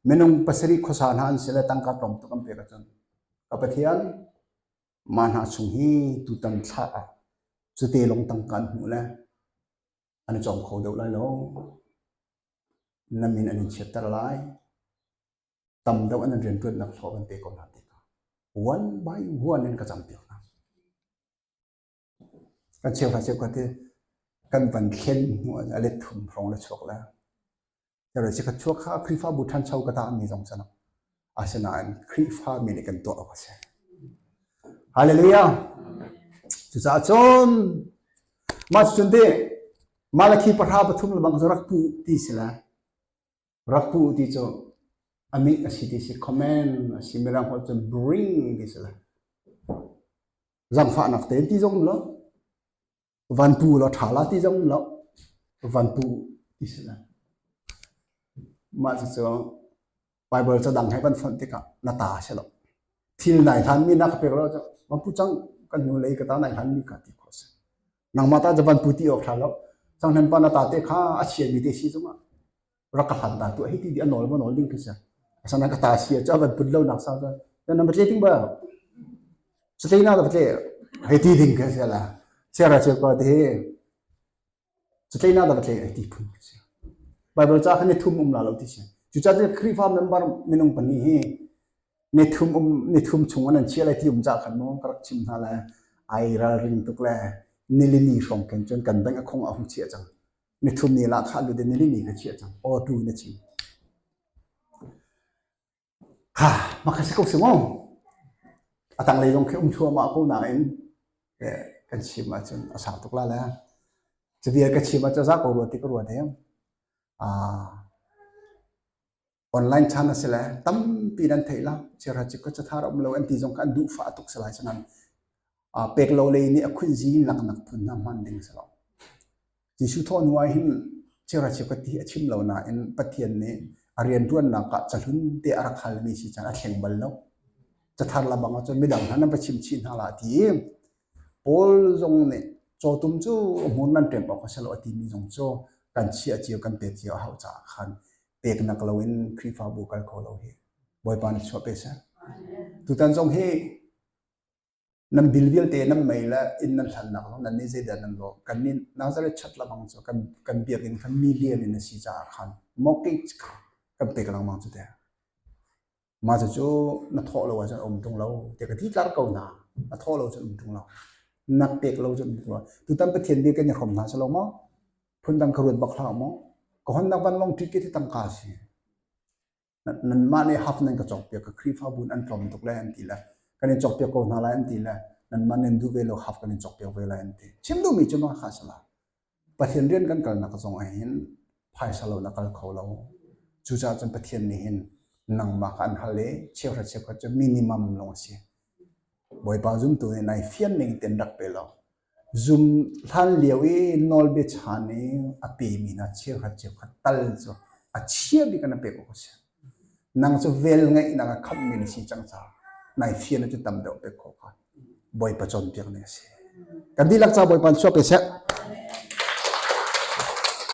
minung pasarih khuasa hna an si le tangka tlawm tuk an pek ahcun ka Pathian mah hna chung hi tutan thla ah. Cute lawng tangka an hmuh le an i cawm kho deuh lai lo. Na min an in chiatter lai. Tam deuh an rianṭuannak hlawh kan pe ko hna ti kha one by one in ka campiak hna. Kan cheuhra cheukhat hi kan van thlen hnu ah a let thum hrawng le chuak le Ero chikkhat chuak kha Khrihfabu ṭhancho ka tahmi zong si lo. Asinain Khrihfa mi nih kan tuah awk a si. Hallelujah! Cucaah cun mah cun ti Malakhi pahra pathum lebang cu rak pu ti si le rak pu ti cu amih a si ti si command a si mirang holh cun bring ti si le zangfahnak tein ti zong lo van pu law ṭha la ti zong lo van pu ti si le mah cucu Bible ca dang he van fonh tikah na ta si lo thil nai hlan mi na ka pek lo cu van pu cang kan hnu lei ka ta nai hlan mi ka ti khawh si nangmah ta van pu ti awk ṭha lo cang hnen pa na ta te kha a chia mi te si zongah rak ka hlan ta tu hi ti di a nawl ma nawl ding khi si asana ka ta si cu a van put lo nak sa cu na tle ting ba Satlei na va tle hei ti ding khi si la chiara cheu ko te satlei na va tle ti phun khi si Bible ca kha ni thum um la lo ti si cucaah Khrihfa member minung pahnih hi ni thum um ni thum chung an chia lai ti um ca khan mu ka rak chim hna le ai ralring tuk le nilini hrawng khin cun kan bank a khong a hung chia cang ni thum ni la kha lu de nilini ka chia cang auto na chim Kha mah kha si ko si maw? A tanglei zong khi um thluahmah ko nain kan chim ahcun a sau tuk la le. Cu vial ka chim ahcun za ko rua ti ka ruat i online chan a si le tampi nan theih la. Chiarha cik ka cathar a um lo an ti zong kha an duh fah tuk si lai sanan pek lo lei nih a khunzi laknak phun hna hman ding si lo. Jesuh thawh hnu ah hin chiara chiakhat ti a chim lo nain Pathian nih a rianṭuannak ah cahlun te a rak halmi si caan a thleng bal lo. Cathar labang ah cun midang hna nan va chim chih hna la ti i Paul zong nih cawtum cu hmun nan ṭem awk a si lo a timi zong cu kan chiah cio kan pek cio a hauh caah khan peknak loin Khrihfabu kal kho lo hi Bawipa nih chuah pe seh. Tutan zong hi Nan bil vialte nan mei le inn nan hlannak zong nan nih zeidah nan lawh? Kannih Nazareth chat lebang cu kan, kan biakinn kha million in a si caah khan mortgage kha kan pek lengmang cu teh. Mah cucu na thawh lo ahcun a um ṭung lo tiah ka ti tlar ko hna. Na thawh lo cun um ṭung lo. Na pek lo cun um ṭung lo. Tutan Pathian bia kan i hrawm hna si lo maw? Phundang ka ruat bak hlah maw? Ka honnak vanlawng ticket hi tangka a si. Nanmah nih haf nan ka cawkpiak ka Khrihfabu in an tlawm tuk lai an ti le kan in cawkpiak ko hna lai an ti le nanmah nan duh ve lo haf kan in cawkpiak ve lai an ti. Chim duhmi cu mah kha a si la. Pathian rian kan kalnak zong ah hin phaisa lo na kal kho lo. Cucaah cun Pathian nih hin nangmah kha an hal i cheuhra cheukhat cu minimum lawng a si. Bawipa zumtu nih nai fian ning ten rak pe lo. Zum hlan lio i nawlbia chan i a pemi hna cheukhat cheukhat tal cu a chia bik in a pek awk a si. Nang cu vel ngeihnak a khamhmi na si cang caah nai fian cu tam deuh pek khawh kha Bawipa cawnpiak ning a si. Kan dihlak ca Bawipa in chuak pe seh.